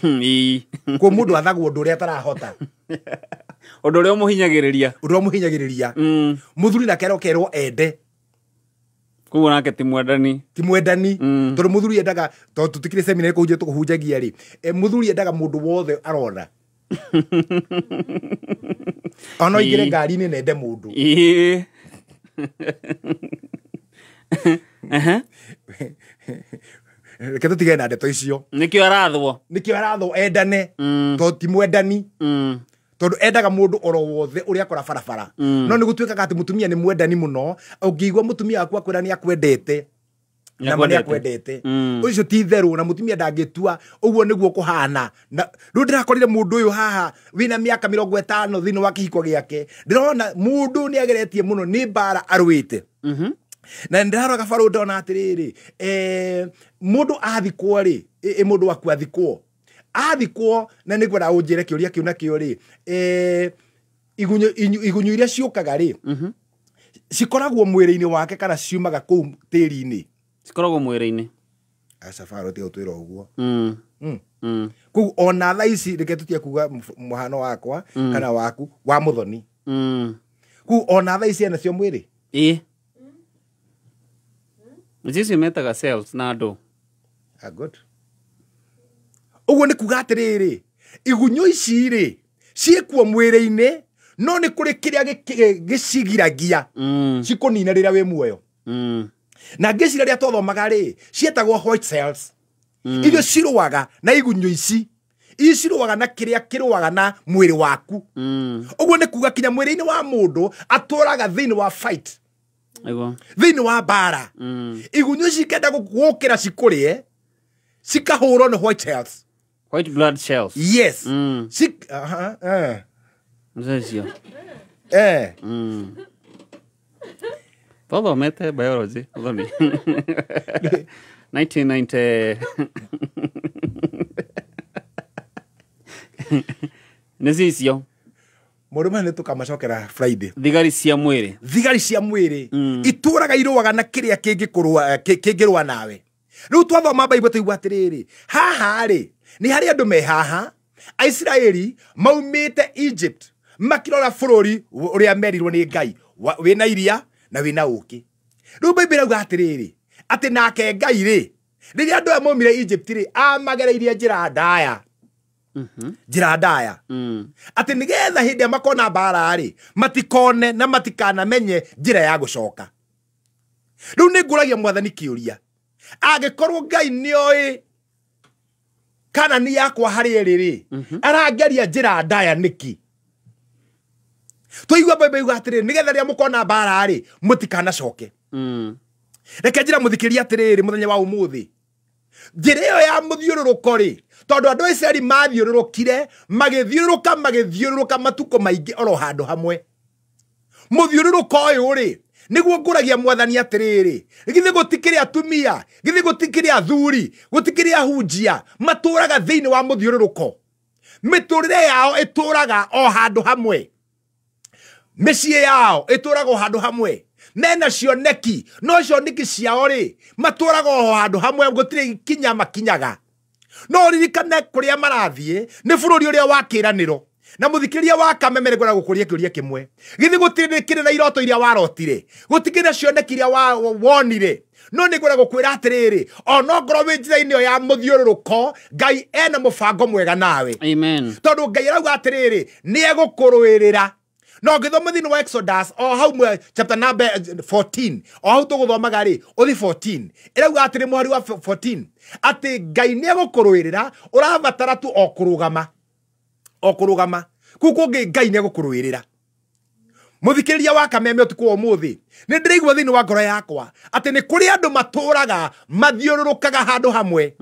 Speaker 13: kuo mũndũ athagwo ũndũ ũrĩa atarahota.
Speaker 5: Ũndũ ũrĩa ũmũhinyagĩrĩria.
Speaker 13: Ũndũ ũrĩa ũmũhinyagĩrĩria. Mũthuri nake arokerwo ende.
Speaker 5: Koguo nake ti mwendani.
Speaker 13: Ti mwendani, tondũ mũthuri endaga, tondũ tũtikĩrĩ seminar kũhunjia tũkũhunjagia rĩ, mũthuri endaga mũndũ wothe arona, ona aingĩre ngari-inĩ na ende mũndũ.
Speaker 5: Ĩĩ. Ehe.
Speaker 13: Reke tũtigane na ndeto icio.
Speaker 5: Nĩkĩo arathwo.
Speaker 13: Nĩkĩo arathwo endane, tondũ ti mwendani, tondũ endaga mũndũ oro wothe ũrĩa akora barabara. No nĩ gũtuĩkaga atĩ mũtumia nĩ mwendani mũno. Ũngĩigua mũtumia waku akwĩra nĩ akwendete, na ma nĩ akwendete, ũcio ti itherũ, na mũtumia ndangĩtua ũguo nĩguo kũhana. Na rĩu ndĩrakorire mũndũ ũyũ haha wĩna mĩaka 50 thĩinĩ wa kĩhiko gĩake, ndĩrona mũndũ nĩ ageretie mũno, nĩ mbara arũĩte. Na ndĩrarora gabarũ ndona atĩrĩrĩ, mũndũ athikwo rĩ, mũndũ waku athikwo, na nĩngwenda ũnjĩre kĩũria kĩu nakĩo rĩ, igunyũ iria ciũkaga rĩ, cikoragwo mwĩrĩ-inĩ wake kana ciumaga kũu tĩri-inĩ?
Speaker 5: Cikoragwo mwĩrĩ-inĩ.
Speaker 13: Aca Farũ, tiga gũtwĩra ũguo. Koguo ona thaa ici reke tũtige kuga mũhano wakwa kana waku wa mũthoni. Koguo ona thaa ici ena cio mwĩrĩ?
Speaker 5: Ĩĩ. Nĩcio icio metaga cells na andũ.
Speaker 13: Ah, good. Ũguo nĩ kuga atĩrĩrĩ, igunyũ ici rĩ ciĩkuo mwĩrĩ-inĩ, no nĩ kũrĩ kĩrĩa gĩcigiragia cikũnina rĩrĩa wĩ muoyo. Na ngĩciria rĩrĩa twathomaga rĩ, ciĩtagwo white cells, iria cirũaga na igunyũ ici, ici cirũaga na kĩrĩa kĩrũaga na mwĩrĩ waku. Ũguo nĩ kuga kinya mwĩrĩ-inĩ wa mũndũ atũraga thĩinĩ wa fight, thĩinĩ wa mbara. Igunyũ ici ikenda gũkĩra cikũrĩe, cikahũrwo nĩ white cells.
Speaker 5: White blood cells.
Speaker 13: Yes.
Speaker 5: Nĩcio. Twathomete biology, Mũthoni. 1990. Nĩcio icio.
Speaker 13: Maũndũ maya nĩ tũkamacokera Friday.
Speaker 5: Thigari cia mwĩrĩ.
Speaker 13: Thigari cia mwĩrĩ itũraga irũaga na kĩrĩa kĩngĩrũa nawe. Rĩu twathoma Bible tũigua atĩrĩrĩ, haha rĩ nĩ harĩ andũ me haha Aisiraeli maumĩte Egypt, Makĩrora bũrũri ũrĩa merirwo nĩ Ngai wĩna iria na wĩna ũkĩ. Rĩu Bible ĩrauga atĩrĩrĩ, atĩ nake Ngai rĩ, rĩrĩa andũ aya maumire Egypt rĩ, amagereirie njĩra ndaya. Njĩra ndaya. Atĩ nĩgetha hĩndĩ ĩrĩa makona mbara rĩ, matikone na matikanamenye njĩra ya gũcoka. Rĩu nĩ ngũragia mwathani kĩũria, angĩkorwo Ngai nĩoĩ kana nĩ yakwa harĩ ĩrĩ rĩ, arangeria njĩra ndaya nĩkĩ? Twaigua Bible yuga atĩrĩrĩ, nĩgetha rĩrĩa mũkona mbara rĩ, mũtikanacoke. Reke njĩra mũthikĩria atĩrĩrĩ mũthenya wa ũmũthĩ, njĩra ĩyo ya mũthiũrũrũko rĩ, tondũ andũ a Isiraeli mathiũrũrũkire, magĩthiũrũrũka matukũ maingĩ oro handũ hamwe. Mũthiũrũrũko ũyũ rĩ, nĩguo ngũragia mwathani atĩrĩrĩ, githĩ gũtikĩrĩ atumia, githĩ gũtikĩrĩ athuri, gũtikĩrĩ ahunjia matũraga thĩinĩ wa mũthiũrũrũko. Mĩtũrĩre yao ĩtũraga o handũ hamwe, mĩciĩ yao ĩtũraga o handũ hamwe, mena cioneki, no cioneki ciao rĩ matũraga o handũ hamwe, gũtirĩ kinya makinyaga. No ririkane kũrĩa marathiĩ nĩ bũrũri ũrĩa wa kĩĩranĩro. Na mũthikĩria wa Kameme nĩ ngwenda gũkũria kĩũria kĩmwe, githĩ gũtirĩ kĩrĩ na iroto iria warotire, gũtikĩrĩ na cioneki iria wonire? No nĩ ngwenda gũkwĩra atĩrĩrĩ, ona ngorwo wĩ njĩra-inĩ ĩyo ya mũthiũrũrũko, Ngai ena mũbango mwega nawe.
Speaker 5: Amen.
Speaker 13: Tondũ Ngai arauga atĩrĩrĩ, nĩ egũkũrũĩrĩra. No ngĩthoma thĩinĩ wa Exodus o hau chapter number 14, o hau tũgũthomaga rĩ, ũthi 14, ĩrauga atĩrĩ mũhari wa 14 atĩ Ngai nĩ egũkũrũĩrĩra, ũrabatara tu o kũrũgama, o kũrũgama. Kũu kũngĩ Ngai nĩ egũkũrũĩrĩra. Mũthikĩrĩria wa Kameme ũtukũ wa ũmũthĩ, nĩ ndĩraigua thĩinĩ wa ngoro yakwa atĩ nĩ kũrĩ andũ matũraga mathiũrũrũkaga handũ hamwe.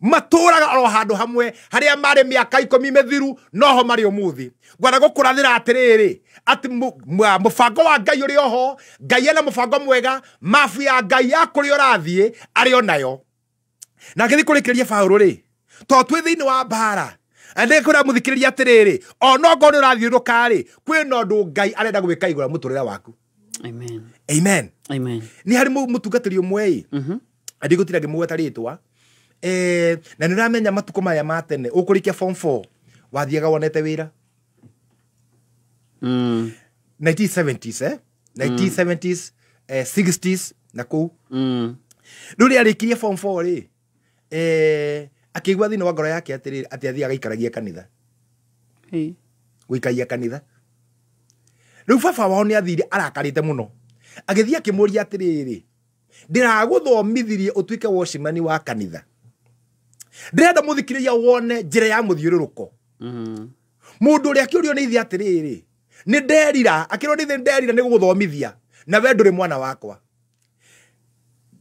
Speaker 13: Matũraga oro handũ hamwe harĩa marĩ mĩaka 10 mĩthiru, noho marĩ ũmũthĩ. Ngwenda gũkũrathĩra atĩrĩrĩ, atĩ mũbango wa Ngai ũrĩ oho, Ngai ena mũbango mwega, mabu ya Ngai ya kũrĩa ũrathiĩ arĩ o nayo. Na ngĩthiĩ kũrĩkĩrĩria Paũlũ rĩ, tondũ twĩ thĩinĩ wa mbara, ndĩkwĩra mũthikĩrĩria atĩrĩrĩ, ona okorwo nĩ ũrathiũrũrũka rĩ, kwĩna ũndũ Ngai arenda gwĩka igũrũ rĩa mũtũrĩre waku.
Speaker 5: Amen.
Speaker 13: Amen.
Speaker 5: Amen.
Speaker 13: Nĩ harĩ mũtungatĩri ũmwe ĩ, ndigũtinda ngĩmũgweta rĩtwa, na nĩ ũramenya matukũ maya ma tene ũkũrĩkia form 4 wathiaga wonete wĩra. 1970s 1970s 60s na kũu. Rĩu rĩrĩa arĩkirie form 4 rĩ, akĩigua thĩinĩ wa ngoro yake atĩrĩrĩ, atĩ athiĩ agaikaragia kanitha. Gũikaria kanitha. Rĩu baba wao nĩ athire arakarĩte mũno, agĩthiĩ akĩmũria atĩrĩrĩ, ndĩragũthomithirie ũtuĩke watchman wa kanitha, ndĩrenda mũthikĩrĩria wone njĩra ya mũthiũrũrũko. Mũndũ ũrĩa akĩũrio nĩ ithe atĩrĩrĩ, nĩ nderira, akĩrwo nĩ ithe nderira nĩ gũgũthomithia, na we ndũrĩ mwana wakwa.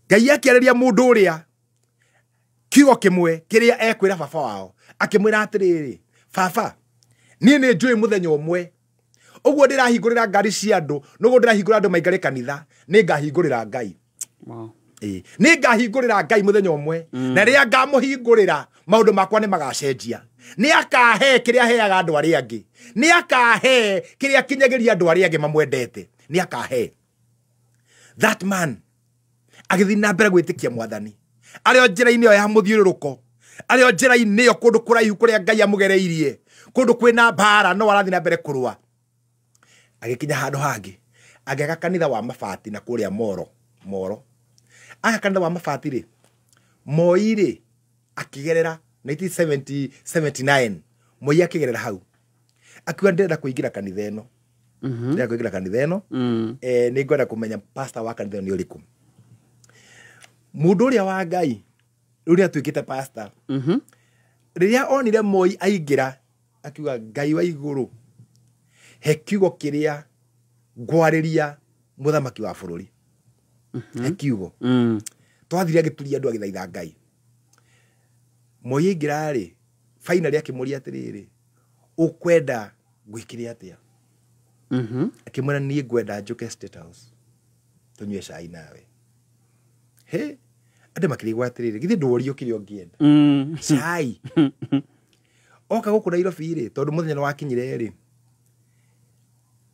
Speaker 13: Ngai akĩarĩria mũndũ ũrĩa kiugo kĩmwe kĩrĩa ekwĩra baba wao, akĩmwĩra atĩrĩrĩ, baba, niĩ nĩ njũĩ mũthenya ũmwe ũguo ndĩrahingũrĩra ngari cia andũ, nĩguo ndĩrahingũra andũ maingare kanitha, nĩ ngahingũrĩra Ngai. Nĩ ngahingũrĩra Ngai mũthenya ũmwe, na rĩrĩa ngamũhingũrĩra maũndũ makwa nĩ magacenjia. Nĩ akahe kĩrĩa aheaga andũ arĩa angĩ, nĩ akahe kĩrĩa akinyagĩria andũ arĩa angĩ mamwendete, nĩ akahe. That man agĩthiĩ na mbere gwĩtĩkia mwathani, arĩ o njĩra-inĩ ĩyo ya mũthiũrũrũko, arĩ o njĩra-inĩ ĩyo kũndũ kũraihu kũrĩa Ngai amũgereirie, kũndũ kwĩna mbara, no arathiĩ na mbere kũrũa. Agĩkinya handũ hangĩ, agĩaka kanitha wa mabati na kũrĩa Moro, Moro. Aka kanitha wa mabati rĩ, Moi rĩ, akĩgerera 1979, Moi akĩgerera hau. Akiuga ndĩrenda kũingĩra kanitha ĩno. Ndĩrenda kũingĩra kanitha ĩno. Nĩ ngwenda kũmenya pastor wa kanitha ĩno nĩ ũrĩkũ. Mũndũ ũrĩa wa Ngai, ũrĩa atuĩkĩte pastor, rĩrĩa onire Moi aingĩra, akiuga Ngai wa igũrũ, he kiugo kĩrĩa ngwarĩria mũthamaki wa bũrũri. He kiugo. Twathire agĩturia andũ agĩthaitha Ngai. Moi aingĩra rĩ, finally akĩmũria atĩrĩrĩ, ũkwenda ngwĩkĩre atĩa? Akĩmwĩra niĩ ngwenda njũke State House tũnyue cai nawe. He, andũ makĩrigwo atĩrĩrĩ, githĩ ndũrio kĩrĩa ũngĩenda? Cai. Oka gũkũ Nairobi rĩ, tondũ mũthenya nĩ wakinyire rĩ,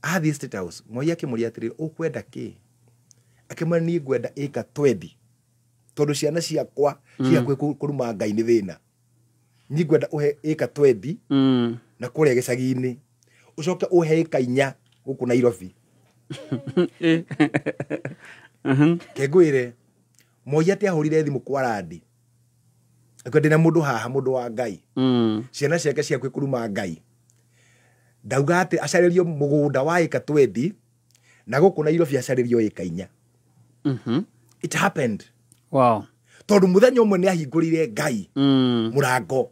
Speaker 13: athiĩ State House, Moi akĩmũria atĩrĩrĩ, ũkwenda kĩ? Akĩmwĩra niĩ ngwenda ĩka 20, tondũ ciana ciakwa cihakuhĩ kũruma Ngai nĩ thĩna. Niĩ ngwenda ũhe ĩka 20 na kũrĩa gĩcagi-inĩ. Ũcoke ũhe ĩka 4 gũkũ Nairobi. Kengwĩre Moi atĩ ahũrire thimũ kwa Randi. Akwa ndĩna mũndũ haha, mũndũ wa Ngai. Ciana ciake ciakuĩ kũruma Ngai. Ndauga atĩ acarĩrio mũgũnda wa ĩka 20 na gũkũ Nairobi acarĩrio ĩka 4. It happened.
Speaker 5: Wow.
Speaker 13: Tondũ mũthenya ũmwe nĩ ahingũrire Ngai mũrango.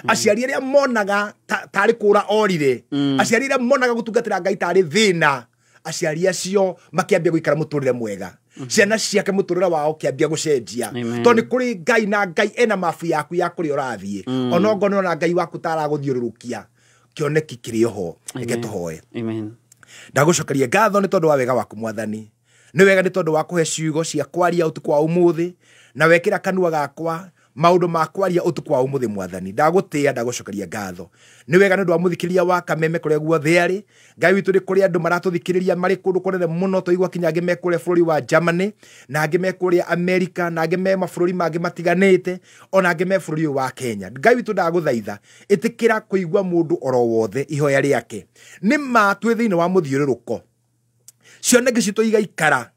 Speaker 13: Aciari arĩa monaga tarĩ kũra orire, aciari arĩa monaga gũtungatĩra Ngai tarĩ thĩna, aciari acio makĩambia gũikara mũtũrĩre mwega. Ciana ciake mũtũrĩre wao kĩambia gũcenjia. Tondũ nĩ kũrĩ Ngai na Ngai ena mabu yaku ya kũrĩa ũrathiĩ. Ona ongorwo nĩ Ngai waku taragũthiũrũrũkia, kĩoneki kĩrĩ oho. Reke tũhoe.
Speaker 5: Amen.
Speaker 13: Ndagũcokeria ngatho nĩ tondũ wa wega waku Mwathani. Nĩ wega nĩ tondũ wa kũhe ciugo cia kwaria ũtukũ wa ũmũthĩ, na wekĩra kanua gakwa maũndũ ma kwaria ũtukũ wa ũmũthĩ Mwathani. Ndagũtĩĩa, ndagũcokeria ngatho. Nĩ wega nĩ ũndũ wa mũthikĩrĩria wa Kameme kũrĩa guothe arĩ. Ngai witũ, nĩ kũrĩ andũ maratũthikĩrĩria marĩ kũndũ kũnene mũno, twaigua kinya angĩ me kũrĩa bũrũri wa Germany, na angĩ me kũrĩa America, na angĩ me mabũrũri mangĩ matiganĩte, ona angĩ me bũrũri ũyũ wa Kenya. Ngai witũ, ndagũthaitha ĩtĩkĩra kũigua mũndũ oro wothe ihoya rĩake. Nĩ ma twĩ thĩinĩ wa mũthiũrũrũko, cioneki citũ igaikara,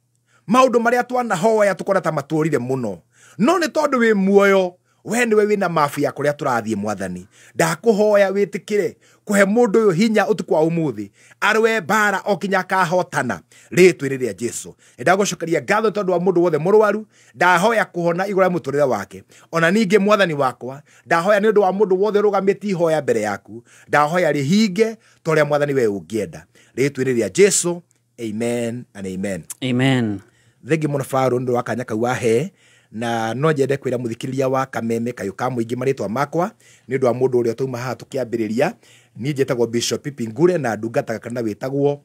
Speaker 13: maũndũ marĩa twanahoya tũkona ta matũrire mũno, no nĩ tondũ wĩ muoyo, we nĩwe wĩna mabu ya kũrĩa tũrathiĩ Mwathani. Ndakũhoya wĩtĩkĩre kũhe mũndũ ũyũ hinya ũtukũ wa ũmũthĩ, arũe mbara o kinya akahotana rĩtwa-inĩ rĩa Jesu. Nĩndagũcokeria ngatho tondũ wa mũndũ wothe mũrwaru, ndahoya kũhona igũrũ rĩa mũtũrĩre wake. Ona ningĩ Mwathani wakwa, ndahoya nĩ ũndũ wa mũndũ wothe ũrũgamĩtie ihoya mbere yaku, ndahoya rĩhinge ta ũrĩa Mwathani we ũngĩenda, rĩtwa-inĩ rĩa Jesu. Amen and amen.
Speaker 5: Amen.
Speaker 13: Thengi mũno Farũ nĩ ũndũ wa kanya kau wahe, na no nyende kwĩra mũthikĩrĩria wa Kameme kayũ ka mũingĩ marĩtwa makwa nĩ ũndũ wa mũndũ ũrĩa twauma haha tũkĩambĩrĩria. Niĩ njĩtagwo Bishop Pipi Ngure na ndungataga kanitha wĩtagwo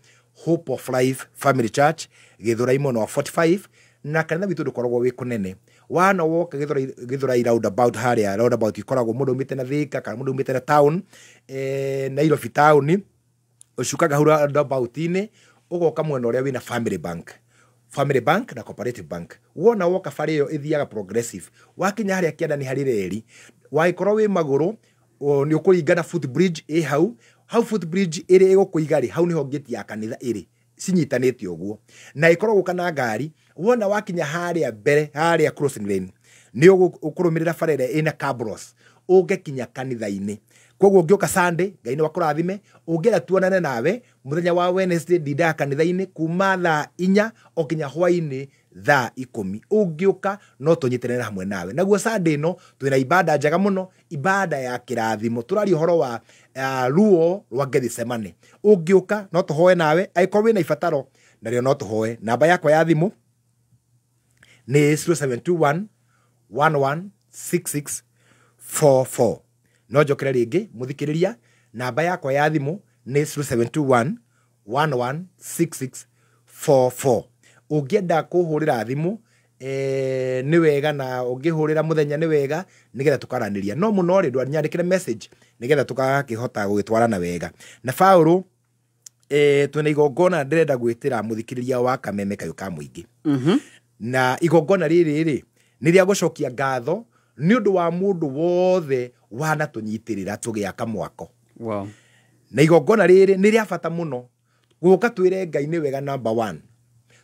Speaker 13: Hope of Life Family Church Gĩthũrai mwena wa 45, na kanitha witũ ndũkoragwo wĩ kũnene. Wana woka Gĩthũrai roundabout, harĩa roundabout ikoragwo mũndũ umĩte na Thika kana mũndũ umĩte na town, Nairobi town, ũcukaga hau roundabout-inĩ ũgoka mwena ũrĩa wĩna Family Bank. Family Bank na Cooperative Bank. Wona woka bara ĩyo ĩthiaga progressive, wakinya harĩa kĩanda nĩ harĩ reri, wagĩkorwo wĩ magũrũ nĩ ũkũringana footbridge ĩ hau, hau footbridge ĩrĩ ĩgũkũiga rĩ, hau nĩho gate ya kanitha ĩrĩ, cinyitanĩte ũguo. Na ĩkorwo gũka na ngari, wona wakinya harĩa mbere, harĩa crossing lane, nĩ ũkũrũmĩrĩra bara ĩrĩa ĩna cabros, ũngĩkinya kanitha-inĩ. Koguo ũngĩũka Sunday, Ngai nĩ akũrathime, ũngĩenda tuonane nawe mũthenya wa Wednesday ndindaga kanitha-inĩ kuma thaa 4 o kinya hwaĩ-inĩ thaa 10. Ũngĩũka no tũnyitanĩre hamwe nawe. Naguo Sunday ĩno twĩna ibada njega mũno, ibada ya kĩrathimo. Tũraria ũhoro wa ruo rwa Gethsemane. Ũngĩũka no tũhoe nawe, angĩkorwo wĩna ibataro narĩo no tũhoe. Namba yakwa ya thimũ nĩ 0721 1166 44. No njokere rĩngĩ mũthikĩrĩria, namba yakwa ya thimũ nĩ 0721 1166 44. Ũngĩenda kũhũrĩra thimũ nĩ wega, na ũngĩhũrĩra mũthenya nĩ wega nĩgetha tũkaranĩria. No mũno rĩ, ndwanyandĩkĩre message nĩgetha tũgakĩhota gũgĩtwarana wega. Na Paũlũ, twĩna igongona ndĩrenda gwĩtĩra mũthikĩrĩria wa Kameme kayũ ka mũingĩ. Na igongona rĩrĩ rĩ nĩ rĩa gũcokia ngatho nĩ ũndũ wa mũndũ wothe wanatũnyitĩrĩra tũgĩaka mwako.
Speaker 5: Wow.
Speaker 13: Na igongona rĩrĩ nĩ rĩa bata mũno gũka twĩre Ngai nĩ wega number 1.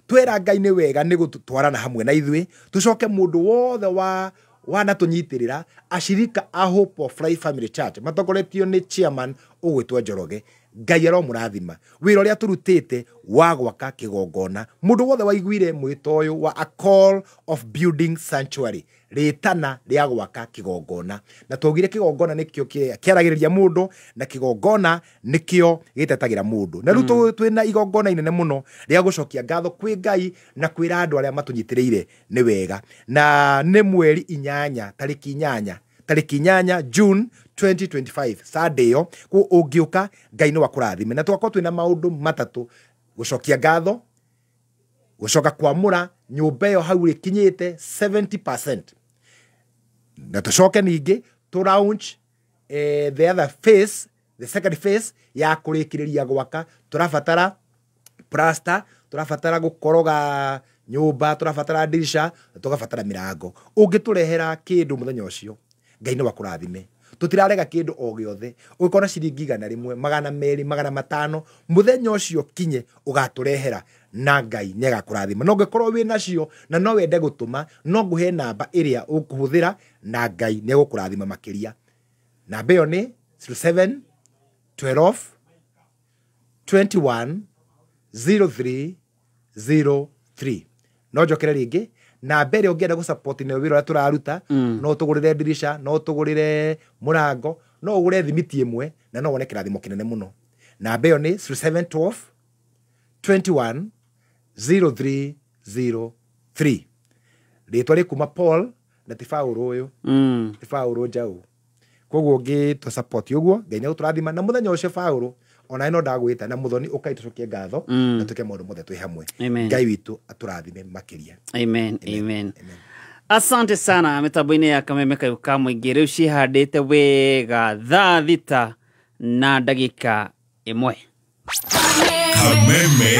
Speaker 13: Twĩra Ngai nĩ wega nĩ gũtwarana hamwe na ithuĩ, tũcoke mũndũ wothe wa wanatũnyitĩrĩra, ashirika a Hope of Life Family Church matongoretio nĩ chairman ũgwĩtwo Njoroge. Ngai aromũrathima wĩra ũrĩa tũrutĩte wa gwaka kĩgongona. Mũndũ wothe waiguire mwĩto ũyũ wa a call of building sanctuary, rĩtana rĩa gwaka kĩgongona. Na twaugire kĩgongona nĩkĩo kĩaragĩrĩria mũndũ, na kĩgongona nĩkĩo gĩtetagĩra mũndũ. Na rĩu twĩna igongona inene mũno rĩa gũcokia ngatho kwĩ Ngai na kwĩra andũ arĩa matũnyitĩrĩire nĩ wega. Na nĩ mweri 8, tarĩki 8, tarĩki 8 June 2025, Sunday ĩyo, ũngĩũka Ngai nĩ wakũrathime. Na tũgakorwo twĩna maũndũ matatũ: gũcokia ngatho, gũcoka kwamũra nyũmba ĩyo hau ĩkinyĩte 70%, na tũcoke ningĩ tũ launch the other phase, the second phase ya kũrĩkĩrĩria gwaka. Tũrabatara plaster, tũrabatara gũkoroga nyũmba, tũrabatara dirisha, tũgabatara mĩrango. Ũngĩtũrehera kĩndũ mũthenya ũcio, Ngai nĩ wakũrathime. Tũtirarega kĩndũ o gĩothe. Ũngĩkorwo na ciringi 100, 200, 500, mũthenya ũcio kinye ũgatũrehera na Ngai nĩagakũrathima. No ũngĩkorwo wĩ nacio na no wende gũtũma, no ngũhe namba ĩrĩa ũkũhũthĩra na Ngai nĩegũkũrathima makĩria. Namba ĩyo nĩ 07 12 21 03 03. No njokere rĩngĩ, namba ĩrĩa ũngĩenda gũ-support nayo wĩra ũrĩa tũraruta, no ũtũgũrĩre ndirisha, no ũtũgũrĩre mũrango, no ũgũre thimiti ĩmwe na no wone kĩrathimo kĩnene mũno. Namba ĩyo nĩ 07 12 21 03 03. Rĩtwa rĩ kuma Paul na ti Paũlũ ũyũ, ti Paũlũ Njaũ. Koguo ũngĩtũ support ũguo, Ngai nĩegũtũrathima. Na mũthenya ũcio Paũlũ onawe no ndagwĩta na mũthoni ũkai tũcokie ngatho na twĩke maũndũ mothe twĩ hamwe.
Speaker 5: Amen.
Speaker 13: Ngai witũ atũrathime makĩria.
Speaker 5: Amen, amen. Asante sana mĩtambo-inĩ ya Kameme Kayũ ka Mũingĩ. Rĩu ciĩhandĩte wega thaa 6:01.
Speaker 3: Kameme.